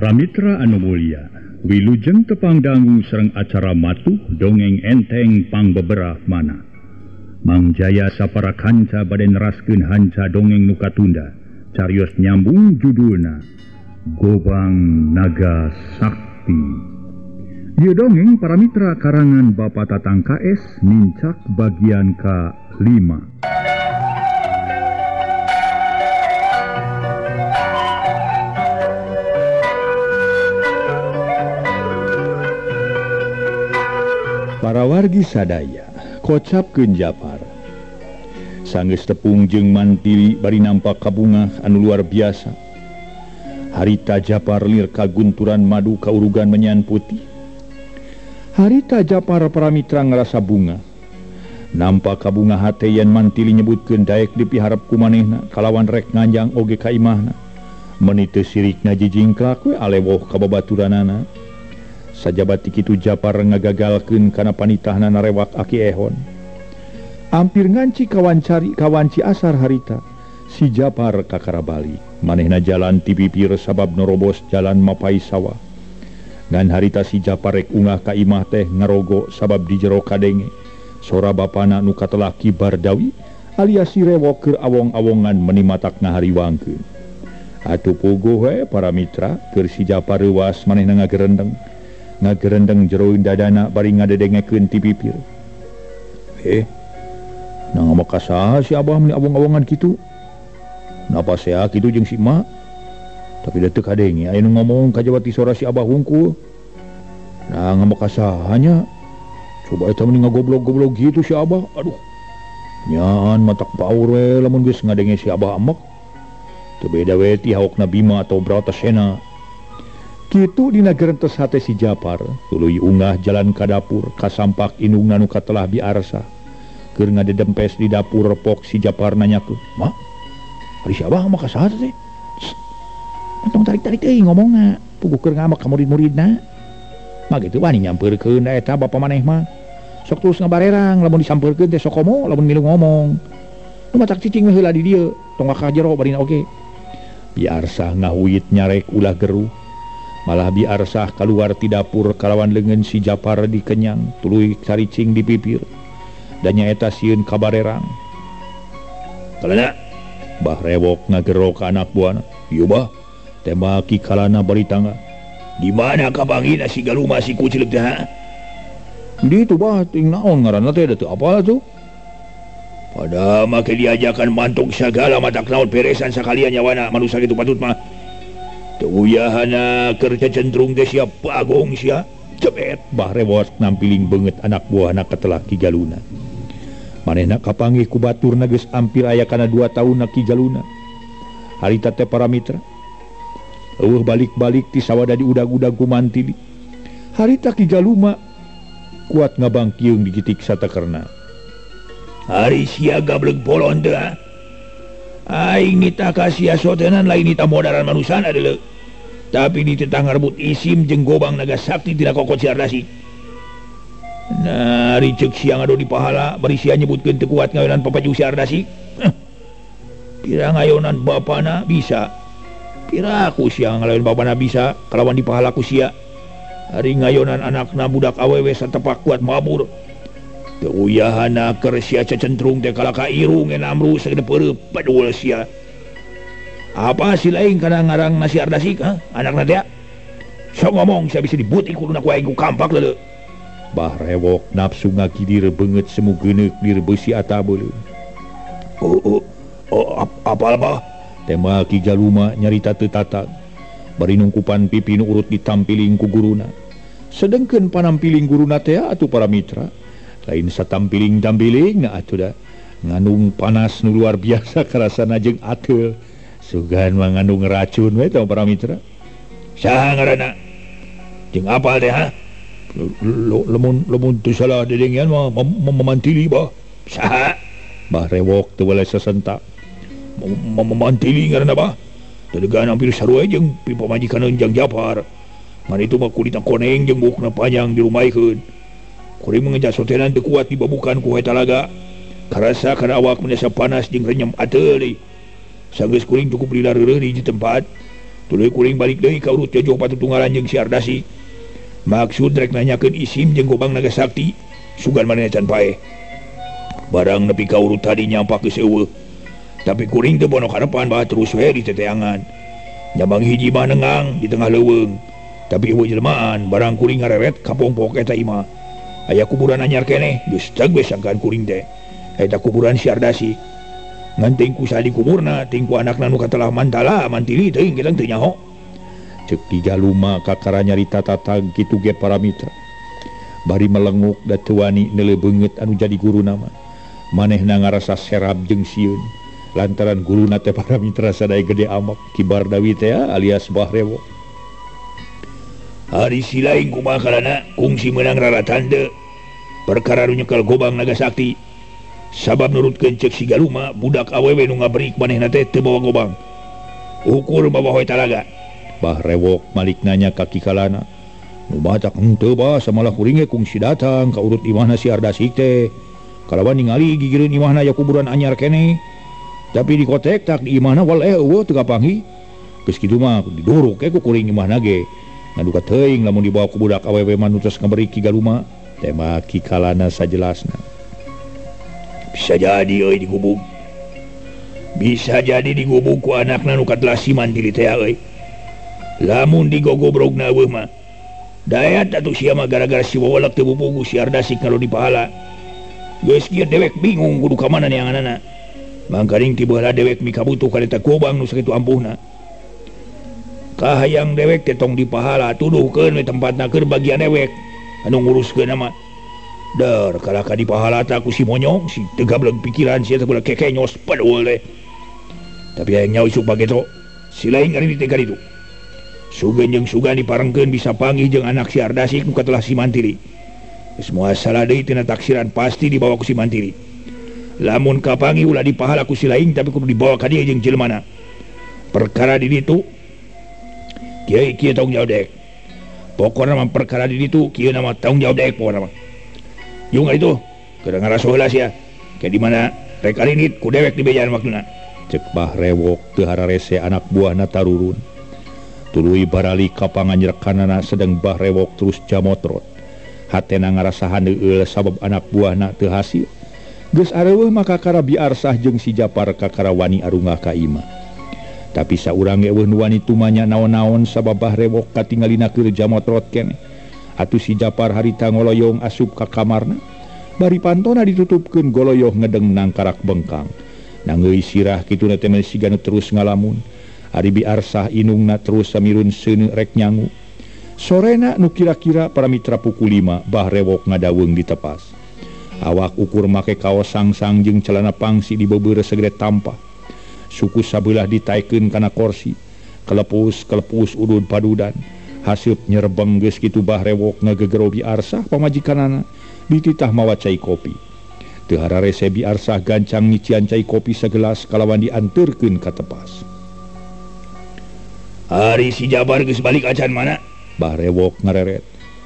Para mitra anu mulia, wilujeng tepang dangu sareng acara matuh dongeng enteng pangbeberah mana. Mang Jaya sapara kanca bade neraskeun hanca dongeng nu katunda, carios nyambung judulna Gobang Naga Sakti. Ieu dongeng para mitra karangan Bapak Tatang KS nincak bagian ka-5. Para wargi sadaya, kocapkeun Japar. Sanggeus tepung jeung mantili bari nampak kabungah anu luar biasa. Harita Japar lir kagunturan madu kaurugan menyan putih. Harita Japar para mitra ngarasa bunga. Nampak kabunga hate yen mantili nyebutkeun daek dipiharep ku manehna kalawan rek nganjang oge ka imahna. Meuni teu sirikna jijingklak we alewoh ka babaturanana. Sajabati kitu Japar ngagagalkeun kana panitahna narewak Aki Ehon. Ampir nganci kawancari kawanci asar harita, si Japar kakara balik. Manehna jalan ti pipir sabab norobos jalan mapai sawah. Ngan harita si Japar rek ungah ka imah teh ngarogo sabab di jero kadenge. Sora bapana nu katelah Ki Bardawi alias si Rewok keur awong-awongan meni matak ngahariwangkeun. Atuh puguh we para mitra keur si Japar reuwas manehna ngagerendeng. Ngagerendeng jeroin dadana bari ngadedengekeun ti pipir. Nah ngomong ka saha si abah meni awong-awongan kitu? Napa sea kitu jeung si emak? Tapi da teu kadenge aya nu ngomong kajawati sora si abah hungkul. Nah ngomong ka saha nya? Coba eta meni ngagoblog-goblog kitu si abah. Aduh. Nyaan matak paur we lamun geus ngadenge si abah amek. Teu beda we ti haokna Bima atau Bratasena. Kitu dina gerentes hate si Japar, tuluy ungah jalan ka dapur, kasampak indungna nu katelah biarsa. Keur ngadedempes di dapur pok si Japar nanyakeun, "Ma, ari si abah mah ka saha teh?" "Entong tarik-tarik teuing ngomongna, puguh keur ngamek ka murid-muridna." "Mah kitu wani nyampeurkeun da eta bapa maneh mah. Sok terus ngabarerang lamun disampeurkeun teh sok komo lamun milu ngomong. Nu matak cicing we heula di dieu, tong ka jero barina oge." Biarsah ngahuit nyarek ulah geruh. Malah biarsah keluar ti dapur kalawan leungeun si Japar dikenyang tuluy caricing di pipir. Dan nyaeta sieun kabarerang. "Kalana!" Bah Rewok ngagero ka anak buahna. "Ieu bah, tembak Ki Kalana bari tangga." "Di mana kabangina si Galuma si kucileuk teh?" "Di itu bah, ting naon ngaranna teh da teu apal atuh." "Pada make diajakan mantung sagala matak naon beresan sakalian nyawana manusa kitu patut mah." "Teu uyahana keur centrung teh sia bagong sia." Jebet Bah Rewok nampiling beungeut anak buahna katelah Ki Galuna. Manehna kapanggih ku baturna geus ampir aya kana 2 taun Ki Galuna. Harita teh para mitra eueuh balik-balik ti sawada diudag-udag ku mantili. Harita Ki Galuma kuat ngabangkieung digitik satakerna. "Ari sia gableg bolon teh. Aing nita ka sia sotenan lain nita modaran manusana deuleu. Tapi ditentang rebut isim jeung gobang naga sakti tina kokot si Ardasi. Nah, riceuk sia ngado di pahala bari sia nyebutkeun teu kuat ngayonan papaju si Ardasi. Pira ngayonan bapana bisa. Pira ku sia ngalawan bapana bisa kalawan di pahala ku sia. Ari ngayonan anakna budak awewe satepak kuat mabur. Teu uyahana keur sia cecentrung teh kalah ka irung amru sagede peureup padul sia. Apa sih lain kana ngarang nasi Ardasi ha? Anakna teh sok ngomong sia bisa dibutik kuduna ku aing ku kampak leuleuk." Bah Rewok nafsu ngagidir beungeut semu geuneuk direbeusi atabeuleuh. "Oh, oh, apal bah?" Tema Ki Galuma nyarita teu tatag. Bari nungkupan pipi nu urut ditampiling ku guruna. Sedengkeun panampiling guruna teh atuh para mitra, lain satampiling-tampiling na atuh da ngandung panas nu luar biasa karasana jeung ateul. Sugan mah ngandung racun we tah para mitra. "Saha ngaranna? Jeung apal teh ha?" "Lamun lamun teu salah dedengean mah mamantili bah." "Saha?" Bah Rewok teu weleh sasentak. "Mamantili ngaranna bah. Teu hampir sarua jeung pipamajikan Jang Japar. Ngan itu mah kulitna koneng jeung buukna panjang dirumaikeun. Kuring mengejar sotenan teu kuat dibabukan ku eta laga. Karasa kana awak menesa panas jeung renyem ateul deui. Sanggeus kuring cukup lila reureuh di tempat. Tuluy kuring balik deui ka urut jojoh patutunggalan jeung si Ardasi. Maksud rek nanyakeun isim jeung gobang naga sakti, sugan manehna can paeh. Barang nepi ka urut tadi nyampak geus eueuh. Tapi kuring teu bono karepan bah terus we di teteangan. Nyabang hiji mah nengang di tengah leuweung. Tapi eueuh jelmaan, barang kuring ngareret ka pongpok eta imah. Aya kuburan anyar keneh, geus tag we sangkaan kuring teh. Eta kuburan si Ardasi. Ngan teuing ku saha dikuburna, teuing ku anakna nu katelah mantala, mantili teuing kita teu nyaho. Cek Kigaluma kakara nyarita tatag kitu ge para mitra. Bari melenguk da teu wani neuleuh beungeut anu jadi guru nama. Manehna ngarasa serab jeung sieun lantaran guruna teh para mitra sadaya gede amak Ki Bardawi teh alias Bah Rewok. Ari si lain kumaha kalana kungsi meunang raratande perkara nu nyekel gobang naga sakti. Sabab nurutkeun ceuk si Galuma budak awewe nu ngabrik manehna teh teu bawa gobang. Ukur bawa hoe talaga. Bah Rewok malik nanya ka Ki Kalana. Nu batak henteu bah samalah kuring ge kungsi datang ka urut imahna si Ardasik teh. Kalawan ningali gigireun imahna aya kuburan anyar keneh. Tapi dikotek tak di imahna waleh eueuh teu kapanggih. Geus kitu mah diduruk ge ku kuring imahna ge. Ngaduka teuing lamun dibawa ku budak awewe mah nu tos ngabrik Ki Galuma. Tema Ki Kalana sajelasna. Bisa jadi euy digubug. Bisa jadi digubug ku anakna nu katelah si Mantili teh euy. Lamun digogobrogna eueuh mah. Dayat atuh sia mah gara-gara si wawalak teu bubugu si Ardasik kalau dipahala. Geus kieu dewek bingung kudu ka mana neanganana. Mangkaning ti baheula dewek mikabutuh ka eta gobang nu sakitu ampuhna. Kahayang dewek teh tong dipahala tuduhkeun we tempatna keur bagian dewek anu nguruskeun mah. Dar kalaka dipahala ta ku si monyong si teu gableg pikiran sia teh kekenyos padul teh. Tapi hayang nyaho isuk bageto si lain ari teh kaditu. Sugan jeung sugan diparengkeun bisa panggih jeung anak si Ardasik nu katelah si Mantili. Geus moal salah deui tina taksiran pasti dibawa ku si Mantili. Lamun kapanggih ulah dipahala ku si lain tapi kudu dibawa ka dieu jeung jelmana. Perkara di ditu kieu kieu tanggung jawab dek. Pokona mah perkara di ditu kieu nama tanggung jawab dek pokona mah. Yung itu keur ngaraso heula sia. Kayak di mana rek arinit ku dewek dibejaan waktuna. Cek Bah Rewok teu hararese anak buahna tarurun. Tuluy barali ka panganjrekanana sedeng Bah Rewok terus jamotrot. Hatena ngarasa handeueul sabab anak buahna teu hasil. Geus areueuh maka kakara Biarsah jeung si Japar kakara wani arungah ka imah. Tapi saurang ge eueuh nu wani tumanya naon-naon sabab Bah Rewok katingalina keur jamotrot keneh. Atuh si Japar harita ngoloyong asup ka kamarna. Bari pantona ditutupkeun goloyoh ngedeng nangkarak bengkang. Nangeui sirah kituna teh siga nu terus ngalamun. Ari Biarsah inungna terus samirun seuneu rek nyangu. Sorena nu kira-kira para mitra pukul 5 Bah Rewok ngadaweung ditepas. Awak ukur make kaos sangsang jeung celana pangsi dibeubeureuh segede tampah. Suku sabelah ditaekeun kana korsi. Kelepus-kelepus udud padudan. Haseup nyerebeng geus kitu Bah Rewok ngagegero Biarsah pamajikanana dititah mawa cai kopi. Teu hararese Biarsah gancang nyician cai kopi sagelas kalawan dianteurkeun ka tepas. Ari si Jabar geus balik acan mana? Bah Rewok ngareret.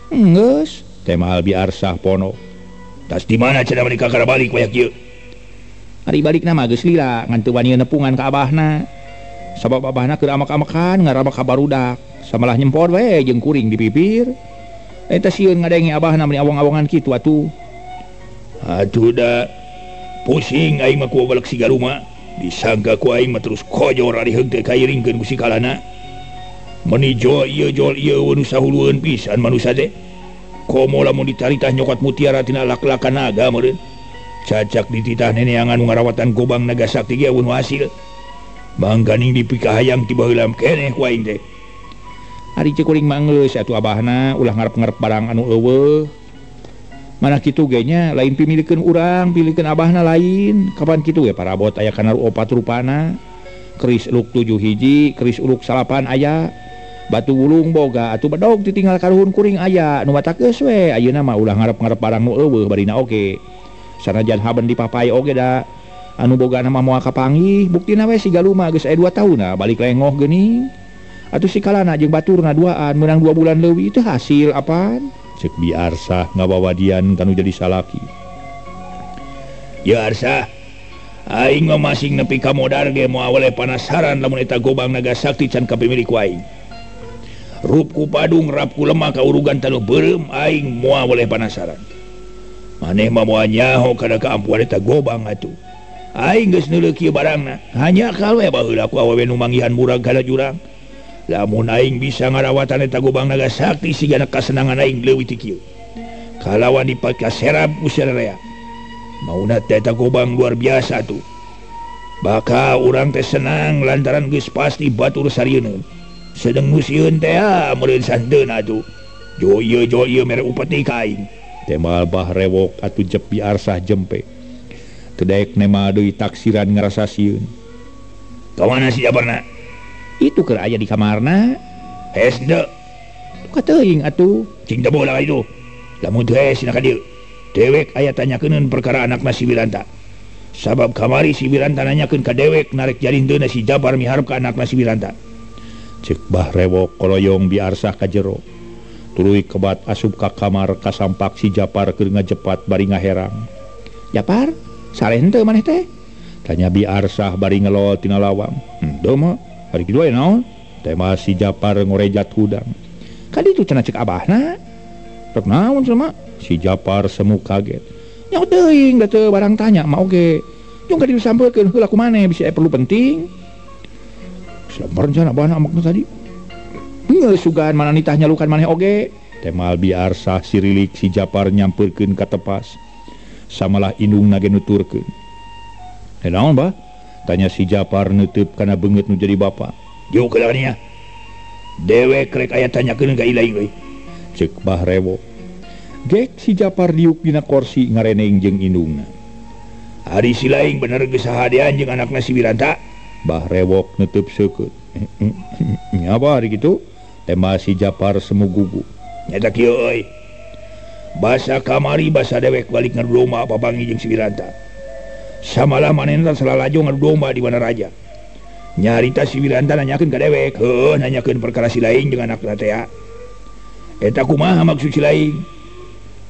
Geus, teh mahal Biarsah pono. Tas di mana cenah meuni kakara balik wayak ieu? Ari balikna mah geus lila ngan teu wani nepungan ka abahna. Sabab abahna keur amak-amakan ngaramak ka barudak. Samalah nyempor we jeung kuring di pipir. Eta sieun ngadenge abahna meuni awang-awangan kitu atuh. Atuh da pusing aing mah ku balek si Galuma. Disangka ku aing mah terus kojor ari heug teh kairingkeun ku si Kalana. Meuni jol ieu nu sahulueun pisan manusa teh. Komo lamun ditaritah nyokot mutiara tina lak-lakan naga meureun. Cacak dititah neneangan nu ngarawatan gobang naga sakti ge eueuh nu hasil. Mangkaning dipikahayang ti baheula keneh ku aing teh. Ari ceuk kuring mah geus atuh abahna ulah ngarep-ngarep barang anu eueuh. Mana kitu ge nya lain pimilikeun urang, pilikeun abahna lain. Kapan kitu ge parabot aya kana opat rupana. Keris uluk 7 hiji, keris uluk 9 aya. Batu wulung boga atuh bedog ditinggal karuhun kuring aya. Nu matak geus we ayeuna mah ulah ngarep-ngarep barang nu eueuh barina oge. Sanajan haben dipapai oge da anu bogana mah moal kapanggih, buktina we si Galuma geus aya 2 taunna balik lengoh geuning. Atuh si Kalana jeung baturna duaan meunang 2 bulan leuwih teu hasil apaan. Cek Biarsah ngawawadian kanu jadi salaki. Ya Arsah, Aing mah masing nepi ka modar ge moal weleh panasaran lamun eta gobang naga sakti can kapimilik ku aing. Rupku padung rapku lemah kaurugan tanu beureum aing moal weleh panasaran. Maneh mah moal nyaho kana kaampuhan eta gobang atuh. Aing geus neuleuk kieu barangna. Hanya kawe baheula ku awewe nu manggihan murag kana jurang. Lamun aing bisa ngarawatan eta gobang naga sakti sigana kasenangan aing leuwih ti kieu. Kalawan dipakaserap ku sararea. Mauna teh eta gobang luar biasa tuh. Baka urang teh senang lantaran geus pasti batur sarieun. Sedeng nu sieun teh meureun santeuna atuh. Jo ieu mere upeti ka aing. Temal Bah Rewok atuh jep biarsah jempe. Teu daek nema deui taksiran ngarasa sieun. Ka mana si Jabarna? Itu keur aya di kamarna. Hes deuk. Kateuing atuh. Cing teu bola itu. Lamun teu hes sina ka dieu. Dewek aya tanyakeun perkara anakna si Wiranta. Sabab kamari si Wiranta nanyakeun ka dewek narek jadi henteu si Jabar miharep ka anakna si Wiranta. Cek Bah Rewok koloyong biarsah ka jero. Tuluy kebat asup ka kamar kasampak si Japar keur ngajepat bari ngaherang. Japar, sare henteu maneh teh? Tanya biarsah bari ngelol tina lawang. Henteu mah, hari kitu aya naon? Tema si Japar ngorejat hudang. Ka ditu cenah cek abahna. Rek naon cenah? Si Japar semu kaget. Nyaho teuing da teu barang tanya mah oge. Jung ka ditu sampeurkeun heula ku maneh bisi aya perlu penting. Sabar cenah abahna amakna tadi. Geus sugan mana nitah nyalukan maneh oge. Temal biarsah sirilik si Japar nyampeurkeun ka tepas. Samalah indungna ge nuturkeun. "Eh naon, Bah?" Tanya si Japar neuteub kana beungeut nu jadi bapa. "Jauh ka nya. Dewek rek aya tanyakeun ka ilaing euy." Ceuk Bah Rewok. Gek si Japar diuk dina korsi ngareneng jeung indungna. "Ari si laing bener geus sahadean jeung anakna si Wiranta?" Bah Rewok neuteub seukeut. "Nya bah ari kitu?" Tema si Japar semu gugu. "Nyata kieu euy. Basa kamari basa dewek balik ngadu domba papanggih jeung si Wiranta. Samalah manehna salalajo ngadu domba di Wanaraja. Nyarita si Wiranta nanyakeun ka dewek, heueuh nanyakeun perkara si laing jeung anakna teh. Eta kumaha maksud si laing?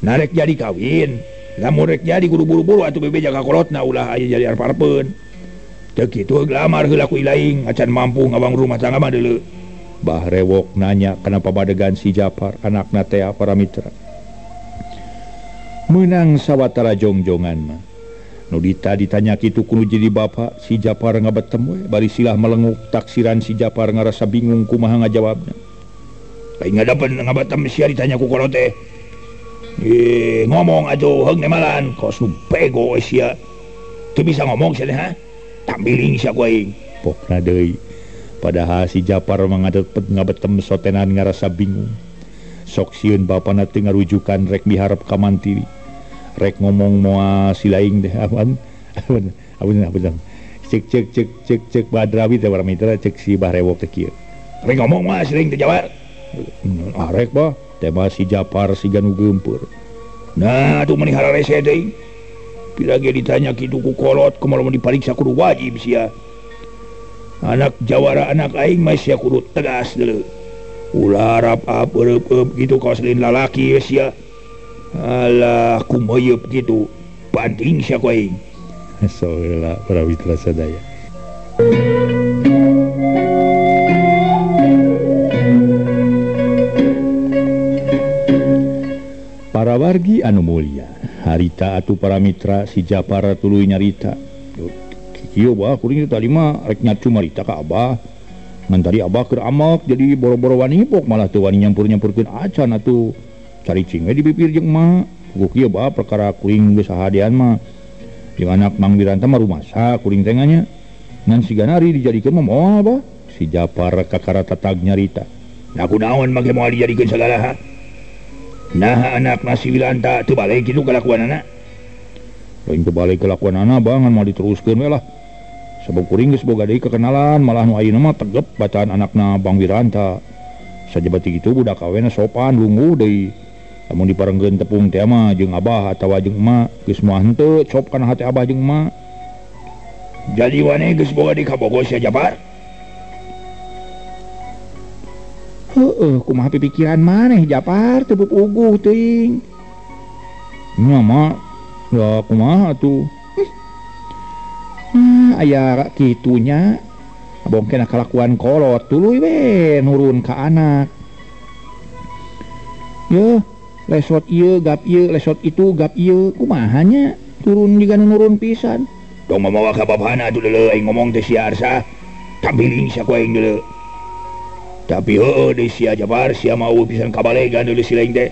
Narek jadi kawin, lamun rek jadi kudu buru-buru atuh bebeja ka kolotna ulah aya jadi arep-arepeun. Teu kitu gelamar heula ku ilaing acan mampu ngawang rumah tangga mah deuleu." Bah Rewok nanya kenapa badegan si Japar anakna teh para mitra. Meunang sawatara jongjongan mah. Nu ditanya kitu kudu jadi bapa, si Japar ngabetem we bari silah melenguk taksiran si Japar ngarasa bingung kumaha ngajawabna. Lain ngadapen ngabetem sia ditanya ku kolot teh. Ngomong atuh heung nemalan kos nu bego sia. Teu bisa ngomong sia teh ha? Tambiling sia ku aing. Pokna deui. Padahal si Japar mangadepet ngabetem sotenan ngarasa bingung. Sok sieun bapana teu ngarujukan rek miharep ka mantiri. Rek ngomong moal si laing teh awan awan awan awan. Cek cek cek cek cek Badrawi teh para mitra cek si Bah Rewok teh kieu. Rek ngomong mah si laing teh Jawar. Ah rek bah. Tema si Japar siga nu geumpeur. Nah atuh meni hararese deui. Pira ge ditanya kitu ku kolot kumaha mun dipariksa kudu wajib sia. Anak jawara anak aing mah sia kudu tegas deuleu. Ulah rap ap eueup gitu kaos lain lalaki sia. Alah kumeuyeub kitu. Banting sia ku aing. Soeula para mitra sadaya. Para wargi anu mulia, harita atuh para mitra si Japar tuluy nyarita. Kieu bah kuring tadi mah rek nyacu marita ka abah. Ngan tadi abah keur amak jadi boro-boro wani pok malah teu wani nyampur-nyampurkeun acan atuh. Caricing we di bibir jeung emak. Ku kieu bah perkara kuring geus sahadean mah. Jeung anak Mang Wiranta mah rumasa kuring teh nya. Ngan sigana ari dijadikeun mah moal bah. Si Japar kakara tatag nyarita. Nah kunaon make moal dijadikeun sagala ha? Nah anak si Wiranta teu balik kitu kalakuanana. Lain teu balik kalakuanana bah ngan moal diteruskeun we lah. Sabab kuring geus boga deui kekenalan malah nu ayeuna mah tegep bacaan anakna Bang Wiranta. Sajabati kitu budak awena sopan lungguh deui. Lamun diparengkeun tepung teh mah jeung abah atawa jeung emak geus moal henteu cop kana hate abah jeung emak. Jadi wane geus boga deui ka Bogor sia Japar? Heueuh kumaha pipikiran maneh Japar teu puguh teuing. Nya mah da kumaha atuh. Aya kitunya abong kena kalakuan kolot tuluy we nurun ka anak. Yeuh, lesot ieu gap ieu, lesot itu gap ieu, kumaha nya turun jiga nu nurun pisan. Tong mamawa ka bapana atuh deuleu aing ngomong teh sia Arsah. Tampiling sia ku aing deuleu. Tapi heueuh deui sia Japar, sia mah eueuh pisan kabalegan deuleu si laing teh.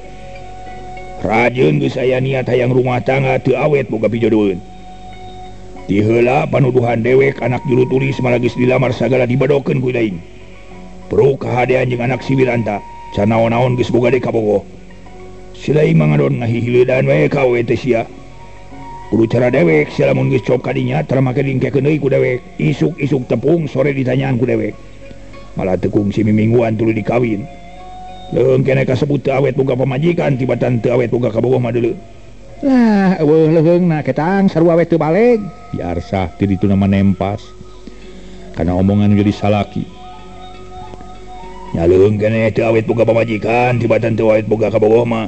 Rajeun geus aya niat hayang rumah tangga teu awet boga pijodoheun. Ti heula panuduhan dewek anak juru tulis malah geus dilamar sagala dibedokeun ku laing. Peruk kahadean jeung anak si Wiranta, can naon-naon geus boga deui kabogoh. Si laing mah ngadon ngahihileudan we ka we teh sia. Kudu cara dewek sia lamun geus cop ka dinya tara make dingkekeun deui ku dewek. Isuk-isuk tepung sore ditanyaan ku dewek. Malah teu kungsi mimingguan tuluy dikawin. Leung keneh kasebut teu awet boga pamajikan tibatan teu awet boga kabogoh mah deuleu. Lah eueuh leuheungna ketang sarua we teu baleg. Bi Arsah ti dituna manempas kana omongan jadi salaki. Nya leuheung keneh teu awet boga pamajikan tibatan teu awet boga kabogoh mah.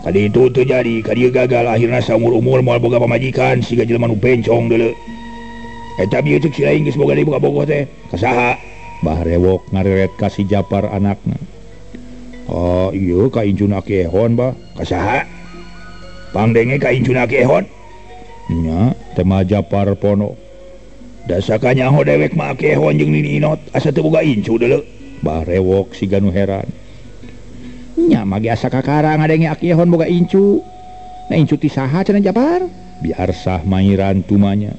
Kadi itu teu jadi, kadi gagal akhirna saumur-umur moal boga pamajikan siga jelema nu bencong deuleu. Eta bieu ceuk si laing geus boga deui kabogoh teh. Ka saha? Bah Rewok ngareret ka si Japar anakna. Oh ieu ka incuna Ki Ehon bah. Ka saha? Pangdenge ka incuna Ki Ehon? Nya tema Japar pono. Dasaka nyaho dewek mah Ki Ehon jeung Nini Inot asa teu boga incu deuleu. Bah Rewok siga nu heran. Nya mah ge asa kakara ngadenge Aki Ehon boga incu. Na incu ti saha cenah Japar? Bi Arsah mairan tumanya.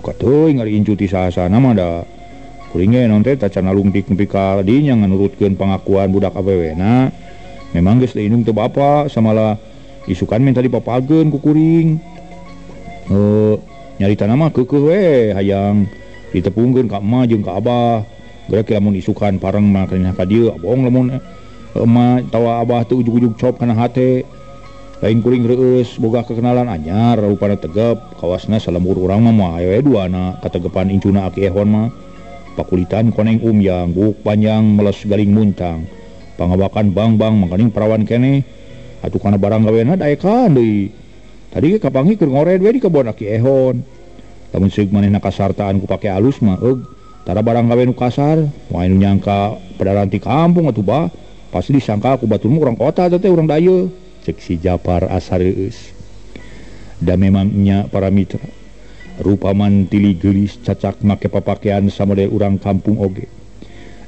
Kateuing ari incu ti saha-sahana mah da kuring ge naon teh tacan nalungtik nepi ka dinya nganurutkeun pangakuan budak awewena. Memang geus lindung teu bapa samalah isukan minta dipapageun ku kuring. Nyaritana mah keukeuh we hayang ditepungkeun ka emak jeung ka abah. Geura lamun isukan pareng mah kana ka dieu abong lamun emak tawa abah teu ujug-ujug cop kana hate. Lain kuring reueus boga kekenalan anyar rupana tegep kawasna salembur urang mah moal aya we duana kategepan incuna Aki Ehon mah. Pakulitan koneng umyang buuk panjang meles galing muntang. Pangawakan bang-bang mangkaning perawan keneh. Atuh kana barang gawena daekan deui. Tadi ge kapanggih keur ngored we di kebon Aki Ehon. Lamun seug manehna kasartaan ku pake alus mah eug tara barang gawe nu kasar, moal nu nyangka padaran ti kampung atuh bah. Pasti disangka ku batur mah urang kota teh urang dayeeu. Cek si Japar asa reueus. Da memang nya para mitra. Rupa mantili geulis cacak make papakean samodel urang kampung oge.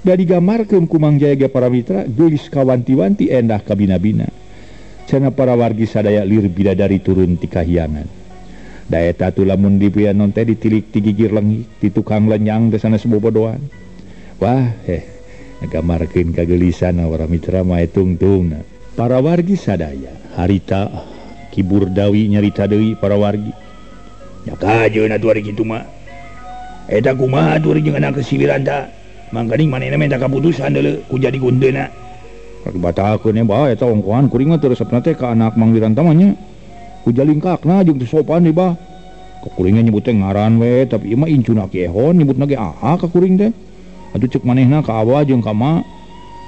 Da digambarkeun ku Mang Jaya ge para mitra geulis kawanti-wanti endah kabina-bina. Cenah para wargi sadaya lir bidadari turun ti kahiangan. Da eta tu lamun dipian non teh ditilik ti gigir leungit ti tukang lenyang teh sanes bobodoan. Wah ngagambarkeun kageulisan para mitra mah tungtungna. Para wargi sadaya harita Ki Burdawi nyarita deui para wargi. Nya kajeun atuh ari kitu mah. Eta kumaha atuh jeung anak si Wiranta? Mangkaning manehna minta kaputusan deuleu ku jadi gundeuna. Batalkeun bae eta ongkohan kuring mah teu resepna teh ka anak Mang Wiranta mah nya. Ku jalingkakna jeung teu sopan deui bah. Ka kuring nyebut teh ngaran we tapi ieu mah incuna Ki Ehon nyebutna ge aa ka kuring teh. Atuh ceuk manehna ka abah jeung ka ma.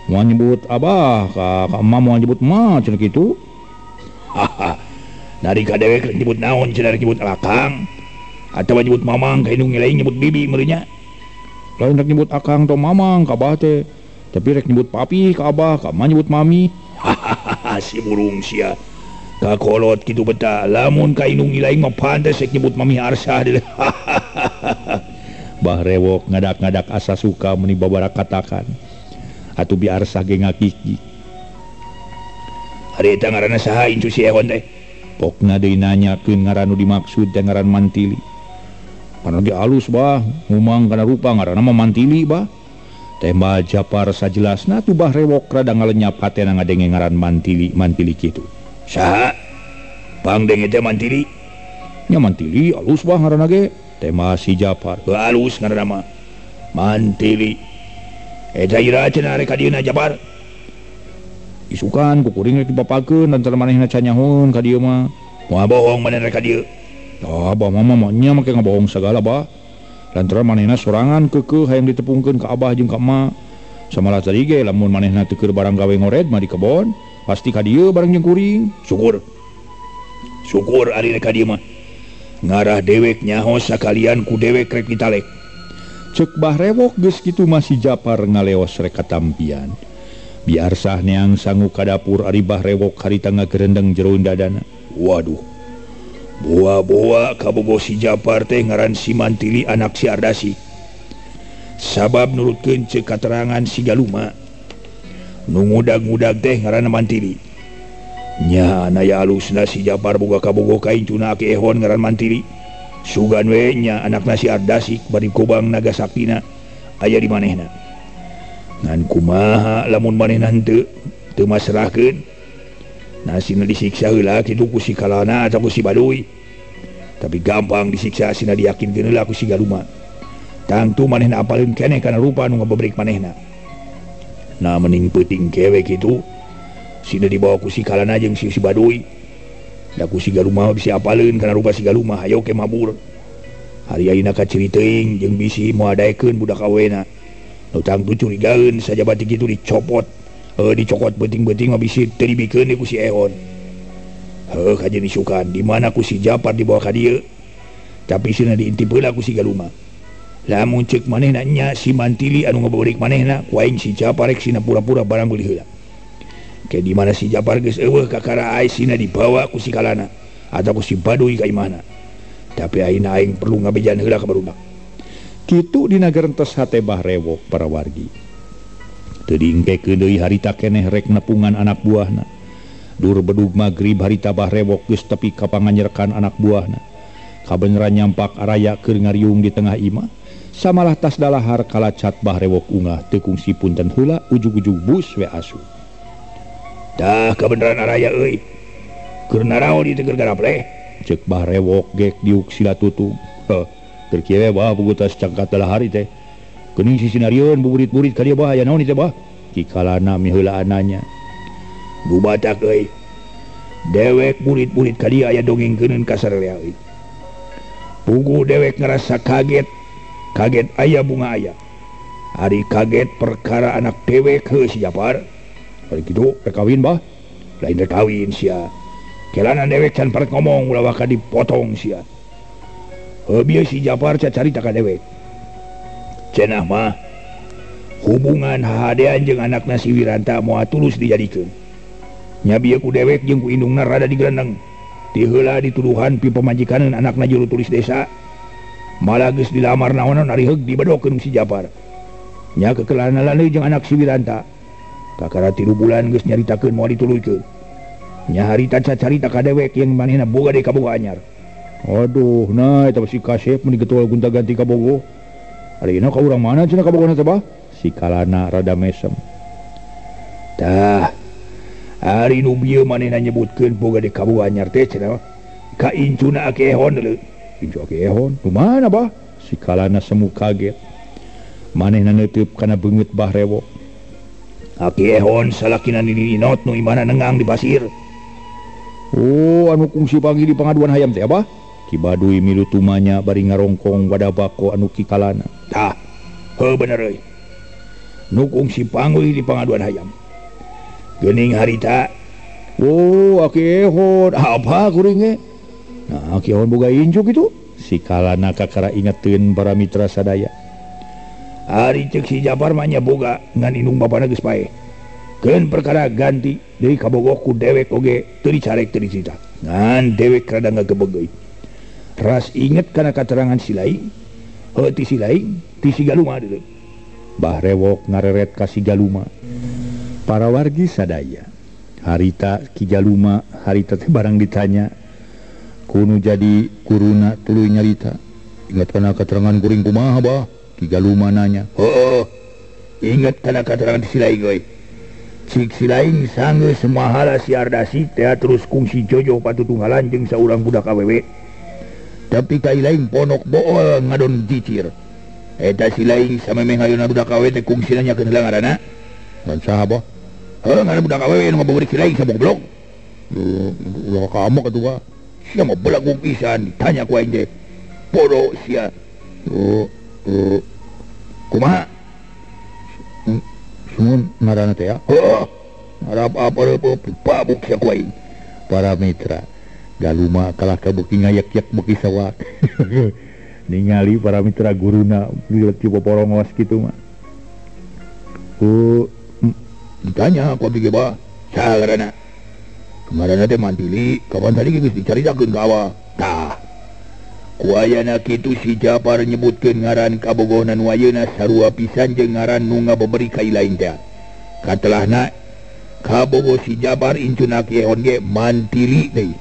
Moal nyebut abah ka emak moal nyebut ma cenah kitu. Haha. Dari ka dewek nyebut naon cenah nyebut akang atawa nyebut mamang ka indung lain nyebut bibi meureun nya. Lain rek nyebut akang atau mamang ka abah teh. Tapi rek nyebut papi ka abah, ka emak nyebut mami. Hahaha si burung sia. Kakolot kitu beta lamun ka indung lain mah pantes rek nyebut mami Arsah deuleu. Bah Rewok ngadak-ngadak asa suka meuni babara katakan. Atuh Bi Arsah ge ngakiki. Ari eta ngaranna saha incu si Ehon teh? Pokna deui nanyakeun ngaran nu dimaksud teh ngaran Mantili. Karena ge alus bah, ngumang kana rupa ngaranna mah Mantili bah. Tema Japar sajelasna tuh Bah Rewok rada ngalenyap hatena ngadenge ngaran Mantili, Mantili kitu. Saha? Pangdenge teh Mantili? Nya Mantili alus bah ngaranna ge. Tema si Japar. Alus ngaranna mah. Mantili. Eta ira cenah rek ka dieuna Japar. Isukan ku kuring rek dipapakeun lantaran manehna can nyahoeun ka dieu mah. Moal bohong manehna rek ka dieu. Ah, bah mama mah nya make ngabohong sagala bah. Lantaran manehna sorangan keukeuh hayang ditepungkeun ka abah jeung ka emak. Samalah tadi ge lamun manehna teu keur barang gawe ngored mah di kebon, pasti ka dieu bareng jeung kuring. Syukur. Syukur ari rek ka dieu mah. Ngarah dewek nyaho sakalian ku dewek rek ditalek. Cek Bah Rewok geus kitu masih Japar ngaleos rek katampian. Biarsah neang sangu ka dapur ari Bah Rewok harita ngagerendeng jero dadana. Waduh. Boa-boa kabogoh si Japar teh ngaran si Mantili anak si Ardasi. Sabab nurutkeun ceuk katerangan si Galuma. Nu ngudag-ngudag teh ngaranna Mantili. Nya naya alusna si Japar boga kabogoh ka incuna Aki Ehon ngaran Mantili. Sugan we nya anakna si Ardasik bari kobang naga saktina aya di manehna. Ngan kumaha lamun manehna henteu teu masrahkeun. Nasina disiksa heula kitu ku si Kalana atau ku si Baduy. Tapi gampang disiksa sina diyakinkeun heula ku si Galuma. Tangtu manehna apaleun keneh kana rupa nu ngabebrik manehna. Nah mending peuting kewe kitu sina dibawa ku si Kalana jeung si Baduy. Da ku si Galuma bisi apaleun kana rupa si Galuma hayo ke mabur. Hari ayeuna kaciri teuing jeung bisi moal daekeun budak awena. Nu tangtu curigaeun sajabati kitu dicopot. Dicokot beuting-beuting mah bisi teu dibikeun ku si Ehon. Heuh kajeun isukan di mana ku si Japar dibawa ka dieu. Tapi sina diintip heula ku si Galuma. Lamun ceuk manehna nya si Mantili anu ngabeurik manehna ku aing si Japar rek sina pura-pura barang beuli heula. Ke di mana si Japar geus eueuh kakara aing sina dibawa ku si Kalana atau ku si Baduy ka imahna. Tapi ayeuna aing perlu ngabejan heula ka barudak. Kitu dina gerentes hate Bah Rewok para wargi. Teu diengkekeun deui harita keneh rek nepungan anak buahna. Dur bedug magrib harita Bah Rewok geus tepi ka panganyerekan anak buahna. Kabeneran nyampak araya keur ngariung di tengah imah. Samalah tas dalahar kalacat Bah Rewok ungah teu kungsi punten heula ujug-ujug bus we asup. Tah kabeneran araya euy. Keur naraon ieu teh keur garapleh? Ceuk Bah Rewok gek diuk sila tutung. Heuh, keur kieu we bah puguh tas cangkat dalahar teh. Geuning sisinarieun buburit-burit ka dieu bah aya naon ieu teh bah? Ki Kalana miheulaan nanya. Nu batak euy. Dewek burit-burit ka dieu aya dongengkeuneun ka sararea euy. Puguh dewek ngarasa kaget. Kaget aya bunga aya. Ari kaget perkara anak dewek heuh si Japar. Ari kitu rek kawin bah? Lain rek kawin sia. Kelana dewek can paret ngomong ulah waka dipotong sia. Heuh bieu si Japar cacarita ka dewek. Cenah mah hubungan hahadean jeung anakna si Wiranta moal tulus dijadikeun. Nya bieu ku dewek jeung ku indungna rada digerendeng. Ti heula dituduhan pi pamajikaneun anakna juru tulis desa. Malah geus dilamar naonan ari heug dibedokeun si Japar. Nya kekelana deui jeung anak si Wiranta. Kakara 3 bulan geus nyaritakeun moal dituluykeun. Nya harita cacarita ka dewek yang manehna boga deui kaboga anyar. Aduh, nah eta si kasep mun digetual gonta-ganti kabogoh. Ayeuna ka urang mana cenah kabogona teh bah? Si Kalana rada mesem. Tah, ari nu bieu manehna nyebutkeun boga deui kaboga anyar teh cenah ka incuna Aki Ehon deuleu. Incu Aki Ehon, nu mana bah? Si Kalana semu kaget. Manehna neuteub kana beungeut Bah Rewok. Aki Ehon salakina Nini Inot nu imahna nengang di pasir. Oh, anu kungsi pagi di pengaduan hayam teh abah? Ki Baduy milu tumanya bari ngarongkong wadah bako anu Ki Kalana. Tah, heuh bener euy. Nu kungsi panggih di pengaduan hayam. Geuning harita. Oh, Aki Ehon, apa kuring ge? Nah, Aki Ehon boga incu kitu. Si Kalana kakara ingeteun para mitra sadaya. Ari ceuk si Japar mah nya boga ngan indung bapana geus paeh. Keun perkara ganti deui kabogoh ku dewek oge teu dicarek teu dicerita. Ngan dewek rada ngagebeg euy. Ras inget kana katerangan si Laing, heuh ti si Laing, ti si Galuma deuleu. Bah Rewok ngareret ka si Galuma. Para wargi sadaya, harita Ki Galuma harita teh barang ditanya kunu jadi kuruna tuluy nyarita. Ingat kana katerangan kuring kumaha bah? Ki Galuma nanya. Heuh, inget kana katerangan si Laing euy. Cik si Laing sanggeus mahala si Ardasi teh terus kungsi jojoh patutunggalan jeung saurang budak awewe. Tapi ka Laing ponok bool ngadon cicir. Eta si Laing samemeh hayona budak awewe teh kungsina nyakeun heula ngaranna. Ngan saha bah? Heuh ngaran budak awewe nu ngabeurik si Laing saboglog. Ulah kamok atuh bah. Sia mah belagu pisan ditanya ku aing teh. Bodoh sia. Kumaha? Sumun ngaranna teh ya. Heuh. Arap apa babuk sia ku aing. Para mitra Galuma kalah ka beuki ngayak-yak beuki sawak. Ningali para mitra guruna ti poporongos kitu mah. Ku ditanya ku abdi ge bah, saha ngaranna? Ngaranna teh Mantili, kapan tadi geus dicaritakeun ka awak. Tah. Ku ayana kitu si Japar nyebutkeun ngaran kabogohna nu ayeuna sarua pisan jeung ngaran nu ngabeberi ka lain teh. Katelahna kabogoh si Japar incuna Ki Ehon ge Mantili deui.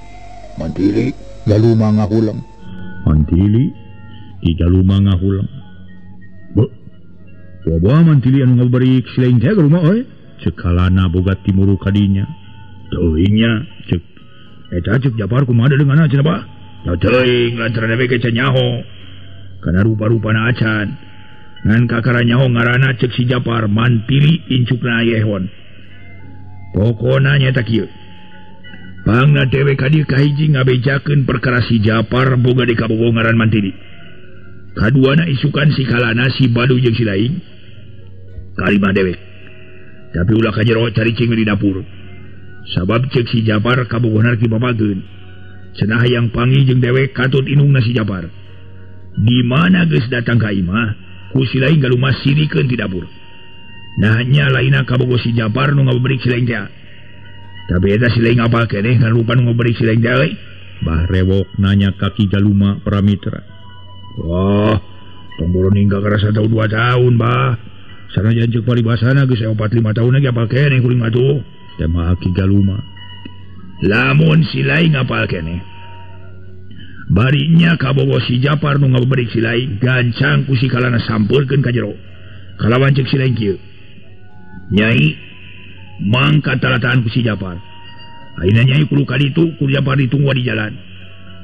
Mantili Galuma ngahuleng. Mantili Ki Galuma ngahuleng. Be, boboa Mantili anu ngaberi si lain teh Galuma euy. Ceuk Kalana boga timuru kadinya. Teuing nya ceuk eta ceuk Japar kumaha deungeunna cenah bah. Da teuing lantaran dewek ge can nyaho. Kana rupa-rupana acan. Ngan kakara nyaho ngaranna ceuk si Japar Mantili incukna Ehon. Pokona nyaeta kieu. Pangna dewek ka dieu kahiji ngabejakeun perkara si Japar boga di kabogoh ngaran Mantili. Kaduana isukan si Kalana si Badu jeung si Laing. Kalima dewek. Tapi ulah ka jero caricing di dapur. Sabab ceuk si Japar kabogohna ki babageun. Cenah hayang panggih jeung dewek katut indungna si Japar. Di mana geus datang ka imah, ku si Laing galumas sirikeun ti dapur. Nah nya lainna kabogoh si Japar nu ngabeberik si Laing teh. Tapi eta si Laing apal keneh ngan rupa nu ngabeberik si Laing teh euy. Bah Rewok nanya ka Ki Galuma para mitra. Wah, tong boro ninggal karasa tahun 2 tahun bah. Sanajan ceuk paribasana geus 4 5 tahun lagi apal keneh kuring mah tuh. Teh Ki Galuma. Lamun si Laing apal keneh. Barinya kabogoh si Japar nu ngabeberik si Laing gancang ku si Kalana sampeurkeun ka jero. Kalawan ceuk si Laing kieu. Nyai mangka talataan ku si Japar. Ayeuna nyai kudu ka ditu ku Japar ditunggu di jalan.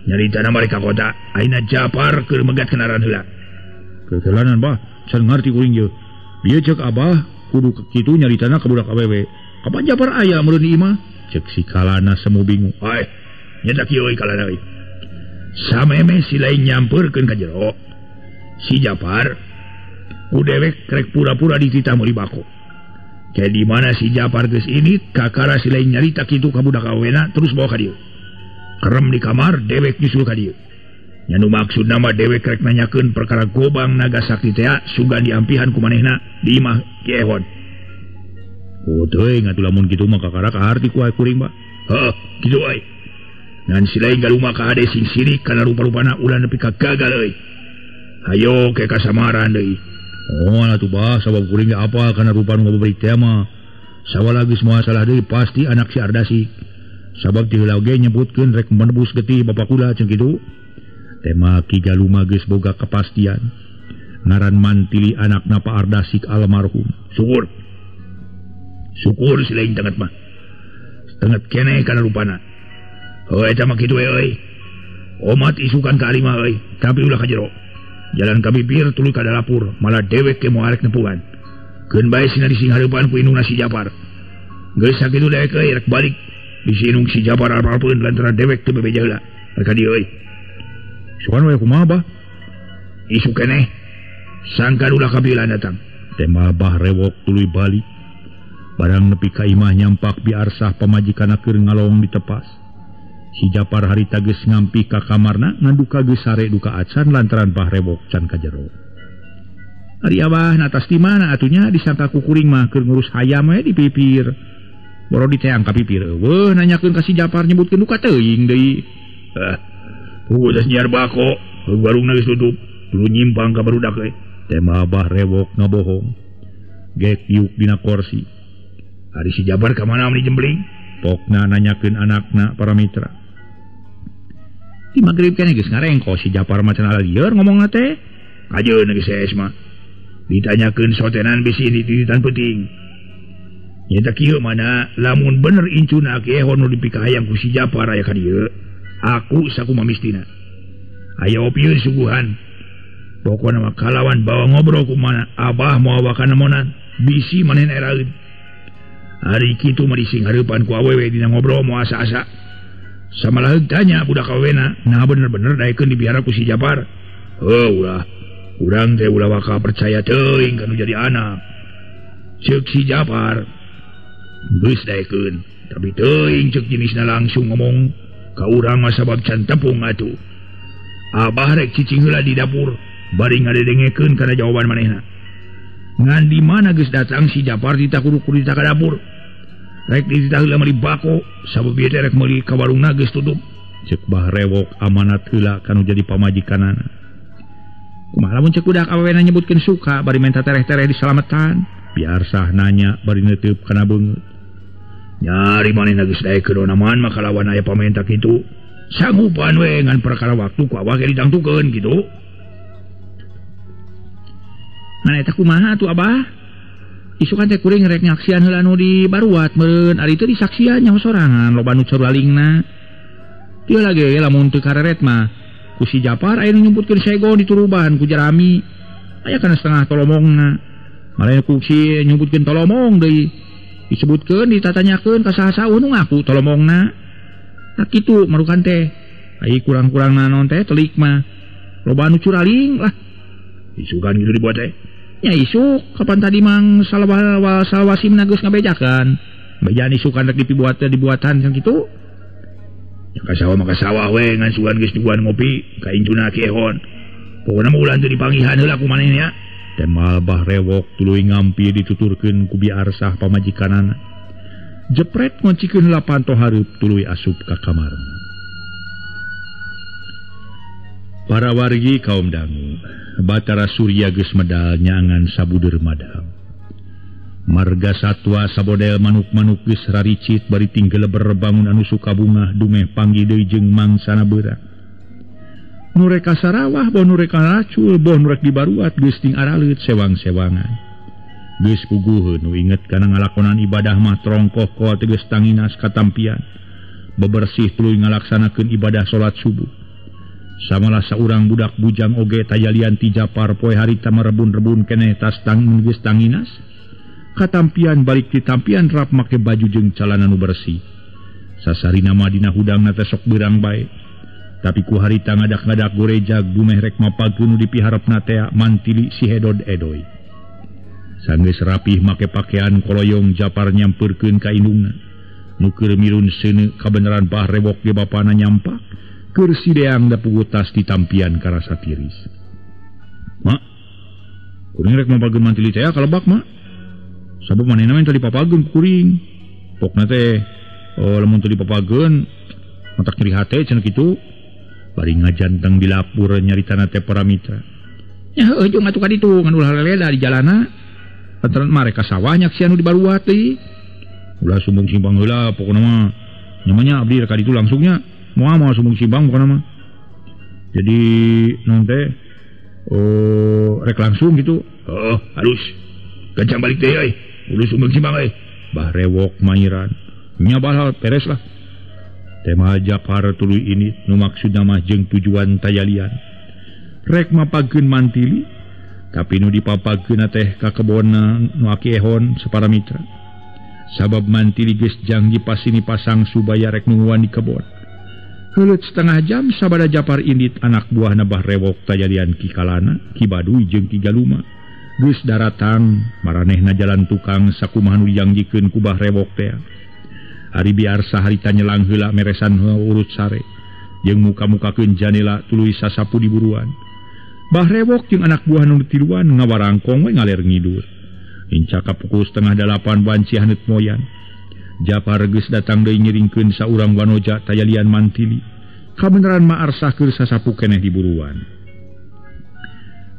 Nyaritana mereka kota, ayeuna Japar keur megat kendaraan heula. Kekelanan bah, can ngarti kuring ieu. Bieu ceuk abah kudu kitu nyaritana ka budak awewe. Kapan Japar aya meureun di imah? Ceuk si Kalana semu bingung. Ai, nya kieu euy Kalana euy. Sameme si Laing nyampeurkeun ka jero. Si Japar ku dewek krek pura-pura dititah meuli bako. Kayak di mana si Japar geus ini kakara si Laing nyarita kitu ka budak awena terus bawa ka dieu. Kerem di kamar dewek nyusul ka dieu. Nya nu maksudna mah dewek rek nanyakeun perkara gobang naga sakti teh sugan diampihan ku manehna di imah Ki Ehon. Oh teuing atuh lamun kitu mah kakara kaharti ku kuring mah. Heuh, kitu euy. Ngan si Laing galuma ka hade sing sirik kana rupa-rupana ulah nepi ka gagal euy. Hayo ke kasamaran deui. Oh atuh bah sabab kuring ge apa kana rupa nu ngabeberik teh mah. Sawala geus moal salah deui pasti anak si Ardasi. Sabab ti heula oge nyebutkeun rek menebus getih bapak kula ceung kitu. Tema Ki Galuma geus boga kepastian. Ngaran Mantili anakna Pak Ardasik almarhum. Syukur. Syukur si Laing tenget mah. Tenget keneh kana rupana. Heuh eta mah kitu we euy. Omat isukan ka alimah euy, tapi ulah ka jero. Jalan ka bibir tuluy ka dapur, malah dewek ke moal rek nepungan. Keun bae sina disinghareupan ku indungna si Japar. Geus sakitu dewek euy rek balik. Bisi indung si Japar arep-arepeun lantaran dewek teu bebeja heula. Rek ka dieu euy. Sugan we kumaha bah? Isu keneh. Sangkan ulah kabilan datang. Tema Bah Rewok tuluy balik. Barang nepi ka imah nyampak biarsah pamajikanna keur ngalong ditepas. Si Japar harita geus ngampi ka kamarna ngan duka geus sare duka acan lantaran Bah Rewok can ka jero. Ari abah natas di mana atunya disangka ku kuring mah keur ngurus hayam we di pipir. Boro diteang ka pipir eueuh nanyakeun ka si Japar nyebutkeun duka teuing deui. Geus nyiar bako, warungna geus tutup, tuluy nyimpang ka barudak euy. Tema Bah Rewok ngabohong. Gek yuk dina korsi. Ari si Japar ka mana meni jembling? Pokna nanyakeun anakna para mitra. Di magrib keneh geus ngarengko si Japar mah cenah lieur ngomongna teh. Kajeun geus es mah. Ditanyakeun sotenan bisi ditititan peuting. Nyata kieu mana lamun bener incuna Ki Ehon nu dipikahayang ku si Japar aya ka dieu. Aku sakumaha mistina. Aya opieun suguhan. Pokona mah kalawan bawa ngobrol ku mana abah moal bakal nemonan bisi manehna eraeun. Ari kitu mah disinghareupan ku awewe dina ngobrol moal asa-asa. Samalaheung tanya budak awena, nah bener-bener daekeun dipiara ku si Japar. Heuh ulah. Urang teh ulah bakal percaya teuing kanu jadi anak. Ceuk si Japar. Geus daekeun, tapi teuing ceuk jenisna langsung ngomong Ka urang mah sabab can tepung atuh. Abah rek cicing heula di dapur bari ngadedengekeun kana jawaban manehna. Ngan di mana geus datang si Japar ditah kudu ka dapur. Rek dititah heula meuli bako sabab ieu teh rek meuli ka warungna geus tutup. Cek Bah Rewok amanat heula kanu jadi pamajikanana. Kumaha lamun cek budak awewena nyebutkeun suka bari menta tereh-tereh disalametan. Biarsah nanya bari neuteub kana beungeut. Nyari manehna geus daekeun onaman maka lawan aya pamenta kitu. Sanggupan we ngan perkara waktu ku abah ge ditangtukeun kitu. Nah eta kumaha atuh abah? Isukan teh kuring rek nyaksian heula nu di Baruat meureun ari teu disaksian nyaho sorangan loba nu curalingna. Teu lagi lamun teu kareret mah ku si Japar aya nu nyumputkeun sego dituruban ku jerami. Aya kana setengah tolomongna. Malah ku si nyumputkeun tolomong deui. Disebutkeun ditatanyakeun ka saha-saha nu ngaku tolomongna. Nah kitu marukan teh. Ai kurang-kurangna naon teh telik mah. Loba nu curaling lah. Isukan kitu dibuat teh. Ya isuk kapan tadi mang salwasim na geus ngabejakan. Bejaan isukan rek dipibuat teh dibuatan kan kitu. Ya ka sawah mah ka sawah we ngan sugan geus nyuguhan ngopi ka incuna ki ehon. Pokona mah ulah teu dipanggihan heula ku manehna nya. Temal Bah Rewok tuluy ngampi dituturkeun ku Biarsah pamajikanana. Jepret ngoncikeun heula panto hareup tuluy asup ka kamarna. Para wargi kaum dangu, Batara Surya geus medal nyangan sabudeur madam. Marga satwa sabodel manuk-manuk geus raricit bari tinggeleber bangun anu sukabungah dumeh panggih deui jeung mangsana beurang. Nu rek ka Sarawah boh nu rek ka Racul boh nu rek di Baruat geus ting araleut sewang-sewangan. Geus puguheun nu inget kana ngalakonan ibadah mah trongkoh koal teh geus tanginas katampian. Bebersih tuluy ngalaksanakeun ibadah salat subuh. Samalah saurang budak bujang oge tajalian ti Japar poe harita merebun-rebun keneh tas tangin geus tanginas. Katampian balik ti tampian rap make baju jeung calana nu bersih. Sasarina mah dina hudangna teh sok beurang bae. Tapi ku harita ngadak-ngadak gorejag dumeh rek mapageun nu dipiharepna tea mantili si hedod edoy. Sanggeus rapih make pakaian koloyong Japar nyampeurkeun ka indungna. Nu keur mirun seuneu kabeneran Bah Rewok ge bapana nyampak. Keur sideang da puguh tas ditampian karasa tiris. Mak, kuring rek mapageun mantili tea kalebak mak. Sabab manehna mah teu dipapageun ku kuring. Pokna teh lamun teu dipapageun matak nyeri hate cenah kitu. Bari ngajanteng di lapur nyaritana teh para mitra. Nya heueuh jeung atuh ka ditu ngan ulah leleda di jalana. Panteran mah rek ka sawah nyaksian nu di Baruat deui. Ulah sumbung simbang heula pokona mah. Nyamanya abdi rek ka ditu langsungnya. Moal moal sumbung simbang pokona mah. Jadi naon teh rek langsung gitu. Heuh, halus. Gancang balik teh euy. Ulah sumbung simbang euy. Bah Rewok mairan. Nya bahal beres lah. Tema Japar tuluy ini nu maksudna mah jeung tujuan tajalian. Rek mapageun mantili, tapi nu dipapageunna teh ka kebonna nu aki ehon sapara mitra. Sabab mantili geus janji pasini pasang subaya rek nungguan di kebon. Heuleut setengah jam sabada Japar indit anak buahna Bah Rewok tajalian Ki Kalana, Ki Baduy jeung Ki Galuma. Geus daratang maranehna jalan tukang sakumaha nu dijangjikeun ku Bah Rewok teh. Ari Biarsah harita nyelang heula meresan urut sare jeung muka-mukakeun janela tuluy sasapu di buruan. Bah Rewok jeung anak buah nu tiluan ngawarangkong we ngaler ngidul. Incaka pukul 7:30 wanci haneut moyan. Japar geus datang deui ngiringkeun saurang wanoja tajalian mantili. Kabeneran Ma Arsah keur sasapu keneh di buruan.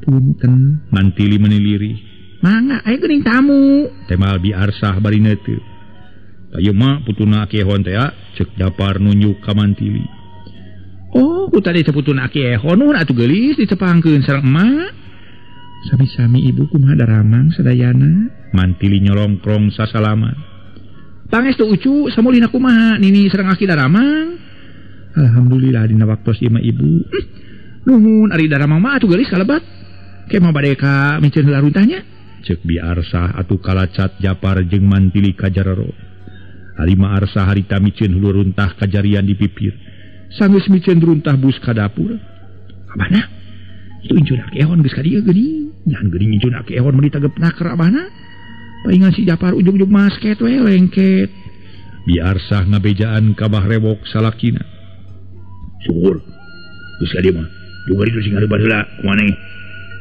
Punten mantili meniliri. Mangga aya geuning tamu. Temal Biarsah bari neuteup. Ieu mah putuna Aki Ehon teh cek Japar nunjuk ka mantili. Oh, ku tadi teh putuna Aki Ehon nuhun atuh geulis ditepangkeun sareng emak. Sami-sami ibu kumaha daramang sadayana. Mantili nyolongkrong sasalaman. Pangestu ucu samulina kumaha nini sareng aki daramang. Alhamdulillah dina waktos ieu mah ibu. Nuhun ari daramang mah atuh geulis kalebat. Ke mah bade ka miceun heula runtahnya. Cek Biarsah atuh kalacat Japar jeung mantili ka jarero. Ari Ma Arsah harita miceun hulu runtah kajarian di pipir. Sanggeus miceun runtah bus ka dapur. Abahna, itu incun Aki Ehon geus ka dieu geuning. Nyahan geuning incun Aki Ehon meuni tagep naker abahna. Paingan si Japar ujug-ujug masket we lengket. Biarsah ngabejaan ka Bah Rewok salakina. Syukur. Geus ka dieu mah. Juga itu sing ngareban heula kumaneh.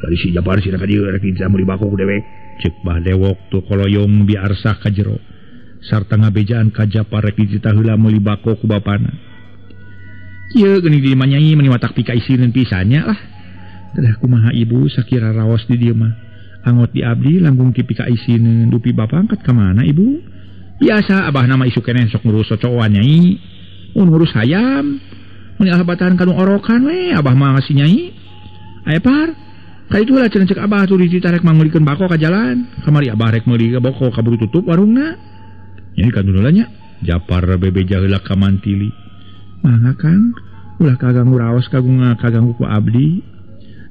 Bari si Japar sina ka dieu rek dititah meuli bako ku dewek. Cek Bah Dewok tu koloyong biarsah ka jero. Sarta ngabejaan ka Japar rek dititah heula meuli bako ku bapana. Ieu geuning di mah nyai meuni watak pika isineun pisannya lah. Dadah kumaha ibu sakira raos di dieu mah. Angot di abdi langkung ti pika isineun dupi bapa angkat ka mana ibu? Biasa abah nama isu keneh sok ngurus socoan nyai. Mun ngurus hayam mun alabatan ka nu orokan we abah mah ngasih nyai. Aya par ka ditu lah cenah cek abah tuh dititah rek mangulikeun bako ka jalan. Kamari abah rek meuli bako kaburu tutup warungna. Nyai kandun heula nya. Japar bebeja heula ka Mantili. Mangga Kang, ulah kaganggu raos kaganggu ku abdi.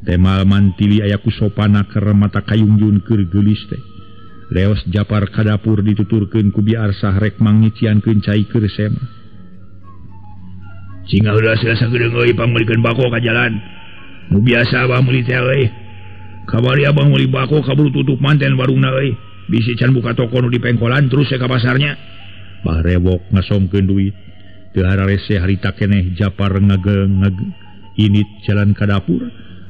Temal Mantili aya ku sopana keur mata kayungjun keur geulis teh. Leos Japar ka dapur dituturkeun ku biarsah rek mangngiciankeun cai keur sema. Singga heula sila sagedeung euy pangmeulikeun bako ka jalan. Nu biasa abah meuli teh euy. Kamari abah meuli bako kaburu tutup manten warungna euy. Bisi can buka toko nu di pengkolan terus ka pasarnya. Bah Rewok ngasongkeun duit. Teu hararese harita keneh Japar ngageng init jalan ka dapur.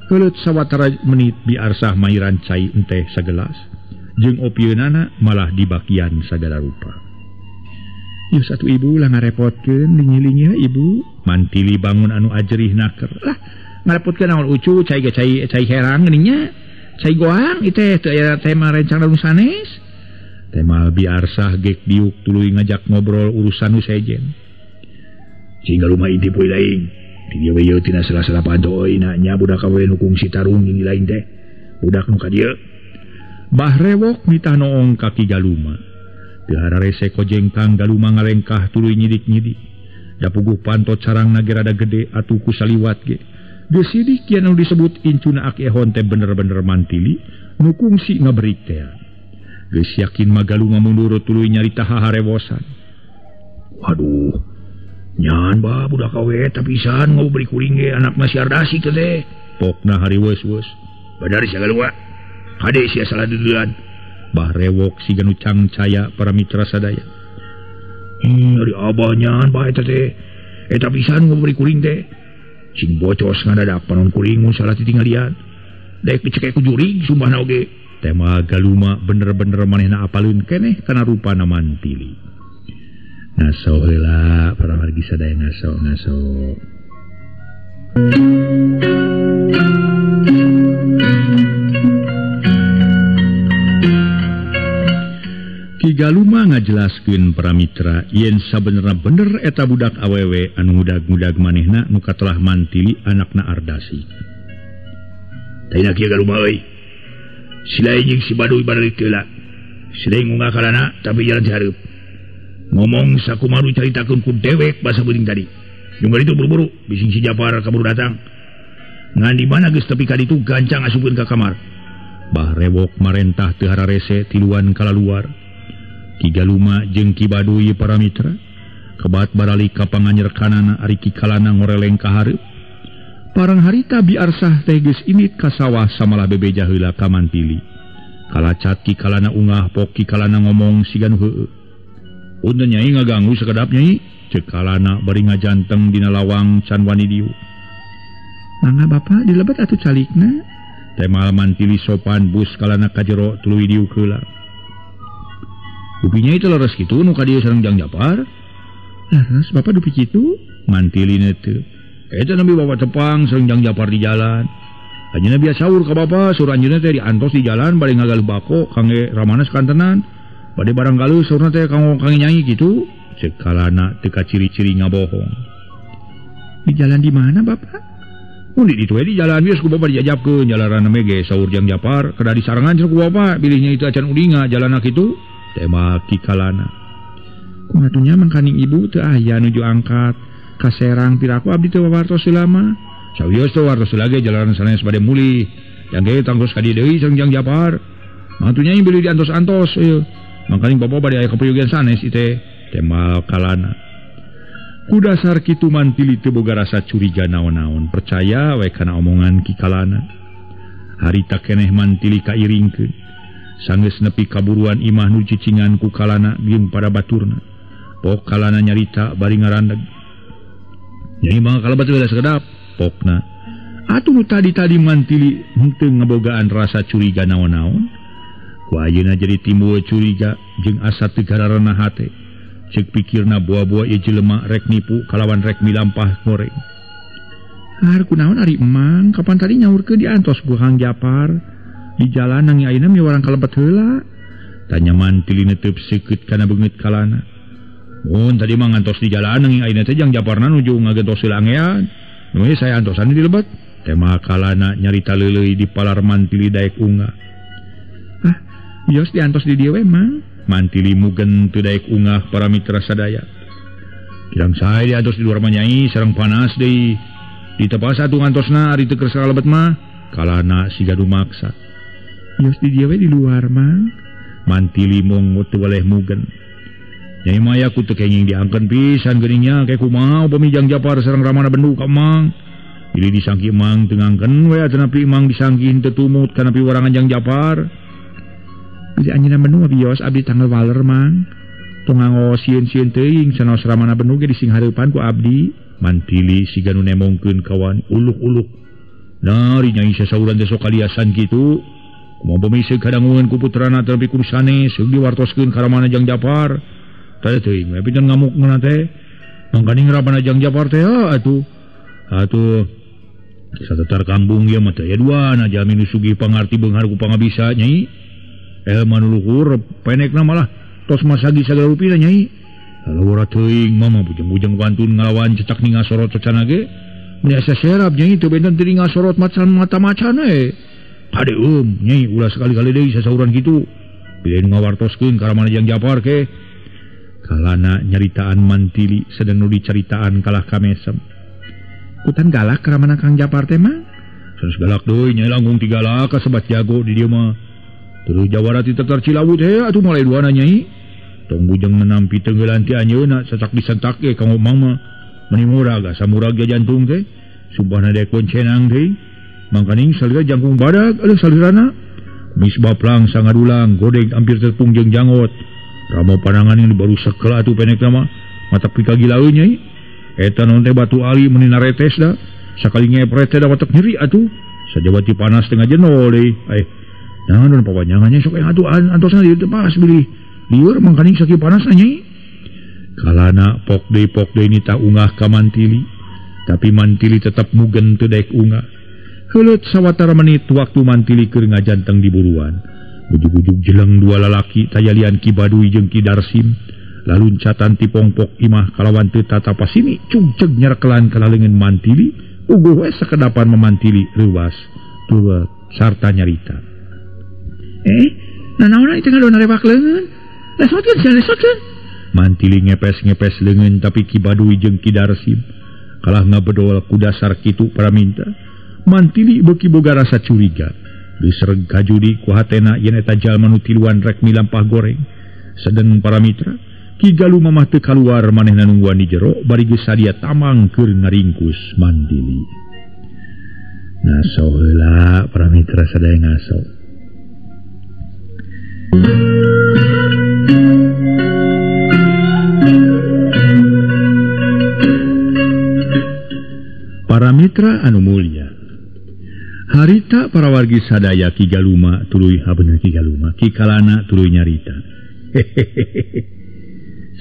Keuleut sawatara menit biarsah mairan cai enteh sagelas. Jeung opieunana malah dibakian sagala rupa. Ieu satu ibu lah ngarepotkeun lingi-lingi ibu. Mantili bangun anu ajerih naker. Lah ngarepotkeun naon ucu cai ge cai cai herang geuning nya. Cai goang ieu teh teu aya tema rencana nu sanes. Temal biarsah gek diuk tuluy ngajak ngobrol urusan nu sejen. Sehingga rumah inti poe lain. Di dieu we tina sela-sela panto euy na nya budak awewe nu kungsi tarung jeung lain teh. Budak nu ka dieu. Bah Rewok nitah noong ka Ki Galuma. Teu hararese kojengkang Galuma ngalengkah tuluy nyidik-nyidik. Da puguh panto carangna ge rada gede atuh ku saliwat ge. Geus sidik yen anu disebut incuna Aki Ehon teh bener-bener Mantili nu kungsi ngaberik teh. Geus yakin mah Galuma mundur tuluy nyarita haharewosan. Waduh. Nyan bah budak awe tapi pisan ngobri kuring ge anakna si Ardasi teh. Pokna hariweus-weus. Badar sia Galuma. Kade sia salah duluan. Bah Rewok siga nu cangcaya para mitra sadaya. Ari abah nyan bah eta teh. Eta pisan ngobri kuring teh. Cing bocos ngadadak panon kuring mun salah titinggalian. Daek dicekek ku jurig sumbahna oge. Tema Galuma bener-bener manehna apaleun keneh kana rupana Mantili. Ngaso heula para wargi sadaya ngaso ngaso. Ki Galuma ngajelaskeun para mitra yen sabenerna bener eta budak awewe anu ngudag-ngudag manehna nu katelah Mantili anakna Ardasi. Taina Ki Galuma euy. Silain jeung si Baduy balik heula. Silain ngunggah kalana tapi jalan dihareup. Ngomong sakumaha caritakeun ku dewek basa beuring tadi. Jeung itu buru-buru bising si Japar kaburu datang. Ngan di mana geus tepi ka ditu gancang asupkeun ka kamar. Bah Rewok marentah teu hararese tiluan kalaluar. Ki Galuma jeung Ki Baduy para mitra kebat baralik ka panganyerkanana ari Ki Kalana ngoreleng ka hareup. Parang harita biarsah teh geus indit ka sawah samalah bebeja heula ka Mantili. Kalacat Ki Kalana ungah pok Ki Kalana ngomong siga nu heueuh. Punten nyai ngaganggu sakedap nyai, cek Kalana bari ngajanteng dina lawang can wani dieu. Mangga bapa dilebet atuh calikna. Temal Mantili sopan bus Kalana ka jero tuluy diuk heula. Dupi nyai teh leres kitu nu ka dieu sareng Jang Japar. Leres bapa dupi kitu? Mantili teu. Eta nembe bawa tepang sareng Jang Japar di jalan. Anjeunna biasa saur ka bapa, saur anjeunna teh diantos di jalan bari ngagaluh bako kangge ramana sakantenan. Bade barang galuh saurna teh kanggo kangge nyai kitu. Cek Kalana teu kaciri-ciri ngabohong. Di jalan di mana bapa? Mun di ditu we di jalan geus ku bapa dijajabkeun jalanan ge saur Jang Japar kedah disarengan cenah ku bapa bilihnya itu acan ulinga jalanna kitu. Tema Ki Kalana. Kumaha tuh nya mangkaning ibu teu aya nuju angkat ka Serang piraku abdi teu wartos lama. Sawios teu wartos lagi jalanan sanes bade mulih. Yang ge tangtos ka dieu deui sareng Jang Japar. Mangtunya bilih diantos-antos ieu. Mangkaning bapa bade aya kaperyogian sanes ieu teh. Tema Kalana. Ku dasar kitu Mantili teu boga rasa curiga naon-naon, percaya we kana omongan Ki Kalana. Harita keneh Mantili kairingkeun. Sanggeus nepi kaburuan imah nu cicingan ku Kalana jeung para baturna. Pok Kalana nyarita bari ngarandeg. Nyai mah kalebet heula sakedap pokna. Atuh nu tadi-tadi Mantili henteu ngabogaan rasa curiga naon-naon. Ku ayeuna jadi timbul curiga jeung asa teu gararana hate. Ceuk pikirna buah-buah ieu jelema rek nipu kalawan rek milampah goreng. Har kunaon ari emang kapan tadi nyaurkeun diantos ku Kang Japar di jalan nang ayeuna miwarang kalebet heula. Tanya Mantili neteup seukeut kana beungeut kalana. Mun tadi mah ngantos di jalan nang ayeuna teh jang Japarna nuju ngagentos heula angean. Nu saya antosan di lebet. Tema kalana nyarita leuleuy di palar Mantili daek unggah. Ah, bios diantos di dieu we mang. Mantili mugen teu daek ungah para mitra sadaya. Kirang sae diantos di luar mah nyai sareng panas deui. Ditepas atuh ngantosna ari teu kersa kalebet mah. Kalana siga dumaksa. Bios di dieu we di luar mang. Mantili mong teu waleh mugen. Nyai maya ku teu kenging diangkeun pisan geuning nya ke kumaha upami Jang Japar sareng Ramana Bendu ka Mang. Bilih disangki Mang teu ngangkeun we atanapi Mang disangki henteu tumut kana piwarangan Jang Japar. Bilih anjeunna Bendu mah bios abdi tanggal waler Mang. Tong nganggo sieun-sieun teuing sanaos Ramana Bendu ge disinghareupan ku abdi. Mantili siga nu nemongkeun kawan uluk-uluk. Nah, ri nyai sasauran teh sok kaliasan kitu. Kumaha upami seug kadangueun ku putrana tapi ku sanes seug diwartoskeun ka Ramana Jang Japar. Teh teuing we pikeun ngamuk ngeuna teh. Mangkaning Ramana Jang Japar teh atuh. Atuh satetar kampung ieu mah teh aya dua na jalmi nu sugih pangarti beunghar ku pangabisa nyai. Manu luhur penekna malah tos masagi sagala rupina nyai. Lalawara teuing mah bujeng-bujeng wantun ngalawan cecak ninga sorot cecana ge. Meni asa serap nyai teu benten teu ninga sorot macan mata macan we. Kade nyai ulah sekali-kali deui sasauran kitu. Bilih ngawartoskeun ka Ramana Jang Japar ke. Kalana nyaritaan Mantili sedang nu dicaritaan kalah kamesem. Kutan galak ka Ramana Kang Japar teh mah. Sanes galak deui nyai langkung tigalak kasebat jago di dieu mah. Terus jawara ti tetar Cilawut he atuh mulai duana nyai. Tong bujeng menampi tenggelan ti anjeunna sasak disentak ge kanggo Mang mah. Meni murag asa murag ge jantung teh. Sumpahna dek koncenang teh. Mangkaning salira jangkung badag aleuh salirana. Misbaplang sangadulang godeg hampir terpung jeung janggot. Ramo panangan ini baru sekel atuh pendek nama mata pikagilaeun nyai. Eta naon teh batu ali meuni naretes da. Sakali ngepret teh da watek nyeri atuh. Sajabati panas tengah jenol deui. Naon papanjangannya sok atuh antosna di pas bilih. Lieur mangkaning sakieu panasna nyai. Kalana pok deui nita ungah ka Mantili. Tapi Mantili tetep mugen teu daek ungah. Heuleut sawatara menit waktu Mantili keur ngajanteng di buruan. Ujug-ujug jeleng dua lalaki tayalian Ki Baduy jeung Ki Darsim. Laluncatan ti pongpok imah kalawan teu tatapa sini cugceg nyerekelan kana leungeun Mantili. Uguh we sakedapan memantili reuwas tuwa sarta nyarita. Nanaonan itu ngadon rewak leungeun? Lesotkeun sia lesotkeun. Mantili ngepes-ngepes leungeun tapi Ki Baduy jeung Ki Darsim kalah ngabedol ku dasar kitu paraminta. Mantili beuki boga rasa curiga. Disereg kajudi ku hatena yen eta jalma nu tiluan rek milampah goreng. Sedeng para mitra, Ki Galuh mamah teu kaluar manehna nungguan di jero bari geus sadia tamang keur ngaringkus Mantili. Ngaso heula para mitra sadaya ngaso. Para mitra anu mulia, harita para wargi sadaya Ki Galuma tuluy habeuneu Ki Galuma, Ki Kalana tuluy nyarita.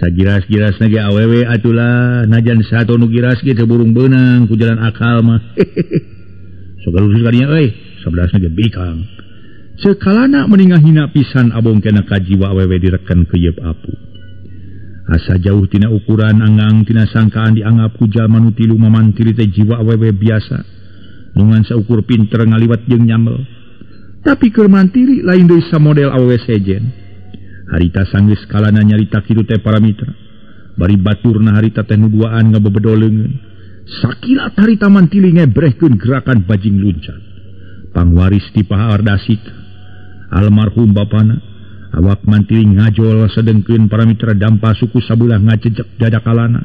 Sagiras-girasna ge awewe atulah najan sato nu giras ge teu burung beunang ku jalan akal mah. Sok lurus kadinya euy, sabelasna ge bikang. Sekalana meningah hina pisan abong kena kajiwa awewe direken keyep apu. Asa jauh tina ukuran anggang tina sangkaan dianggap ku jalma nu tilu mamantili teh jiwa awewe biasa. Nungan saukur pinter ngaliwat jeung nyamel. Tapi keur mantili lain deui samodel awewe sejen. Harita sanggeus kalana nyarita kitu teh para mitra. Bari baturna harita teh nu duaan ngabebedol leungeun. Sakilat harita mantili ngebrehkeun gerakan bajing luncat. Pangwaris ti paha Ardasik almarhum bapana. Awak mantili ngajol sedengkeun para mitra dampa suku sabelah ngajejek dada kalana.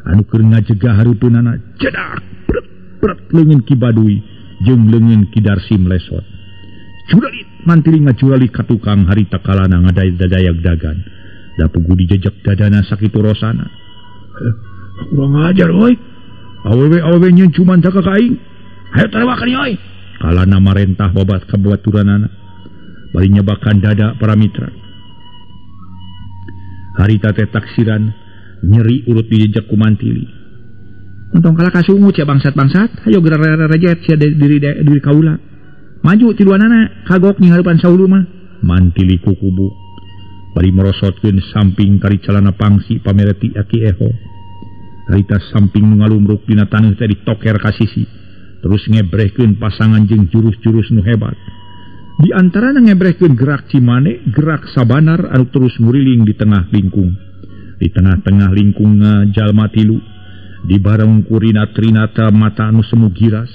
Anu keur ngajegah hareupeunana cedak brek brek leungeun Ki Baduy jeung leungeun Ki Darsim lesot. Curalit mantili ngacurali ka tukang harita kalana ngadayag dagan. Da pugu dijejek dadana sakitu rosana. Kurang ajar euy. Awewe-awewe nyeun cuman ka aing. Hayo tarawakan ieu euy. Kalana marentah babat ka babaturanana. Bari nyebakan dada para mitra. Harita teh taksiran nyeri urut dijejak ku Mantili. Untung kalah kasungut sia bangsat-bangsat, hayo geura rejet sia diri kaula. Maju tiluanana kagok nyingharepan saulu mah. Mantili kukubu. Bari merosotkeun samping kari calana pangsi pamereti Aki Eho. Harita samping nu ngalumruk dina taneuh teh ditoker ka sisi. Terus ngebrehkeun pasangan jeung jurus-jurus nu hebat. Di antarana ngebrehkeun gerak Cimane, gerak Sabanar anu terus nguriling di tengah lingkung. Di tengah-tengah lingkung jalma tilu dibareng ku rinat-rinata mata anu semu giras.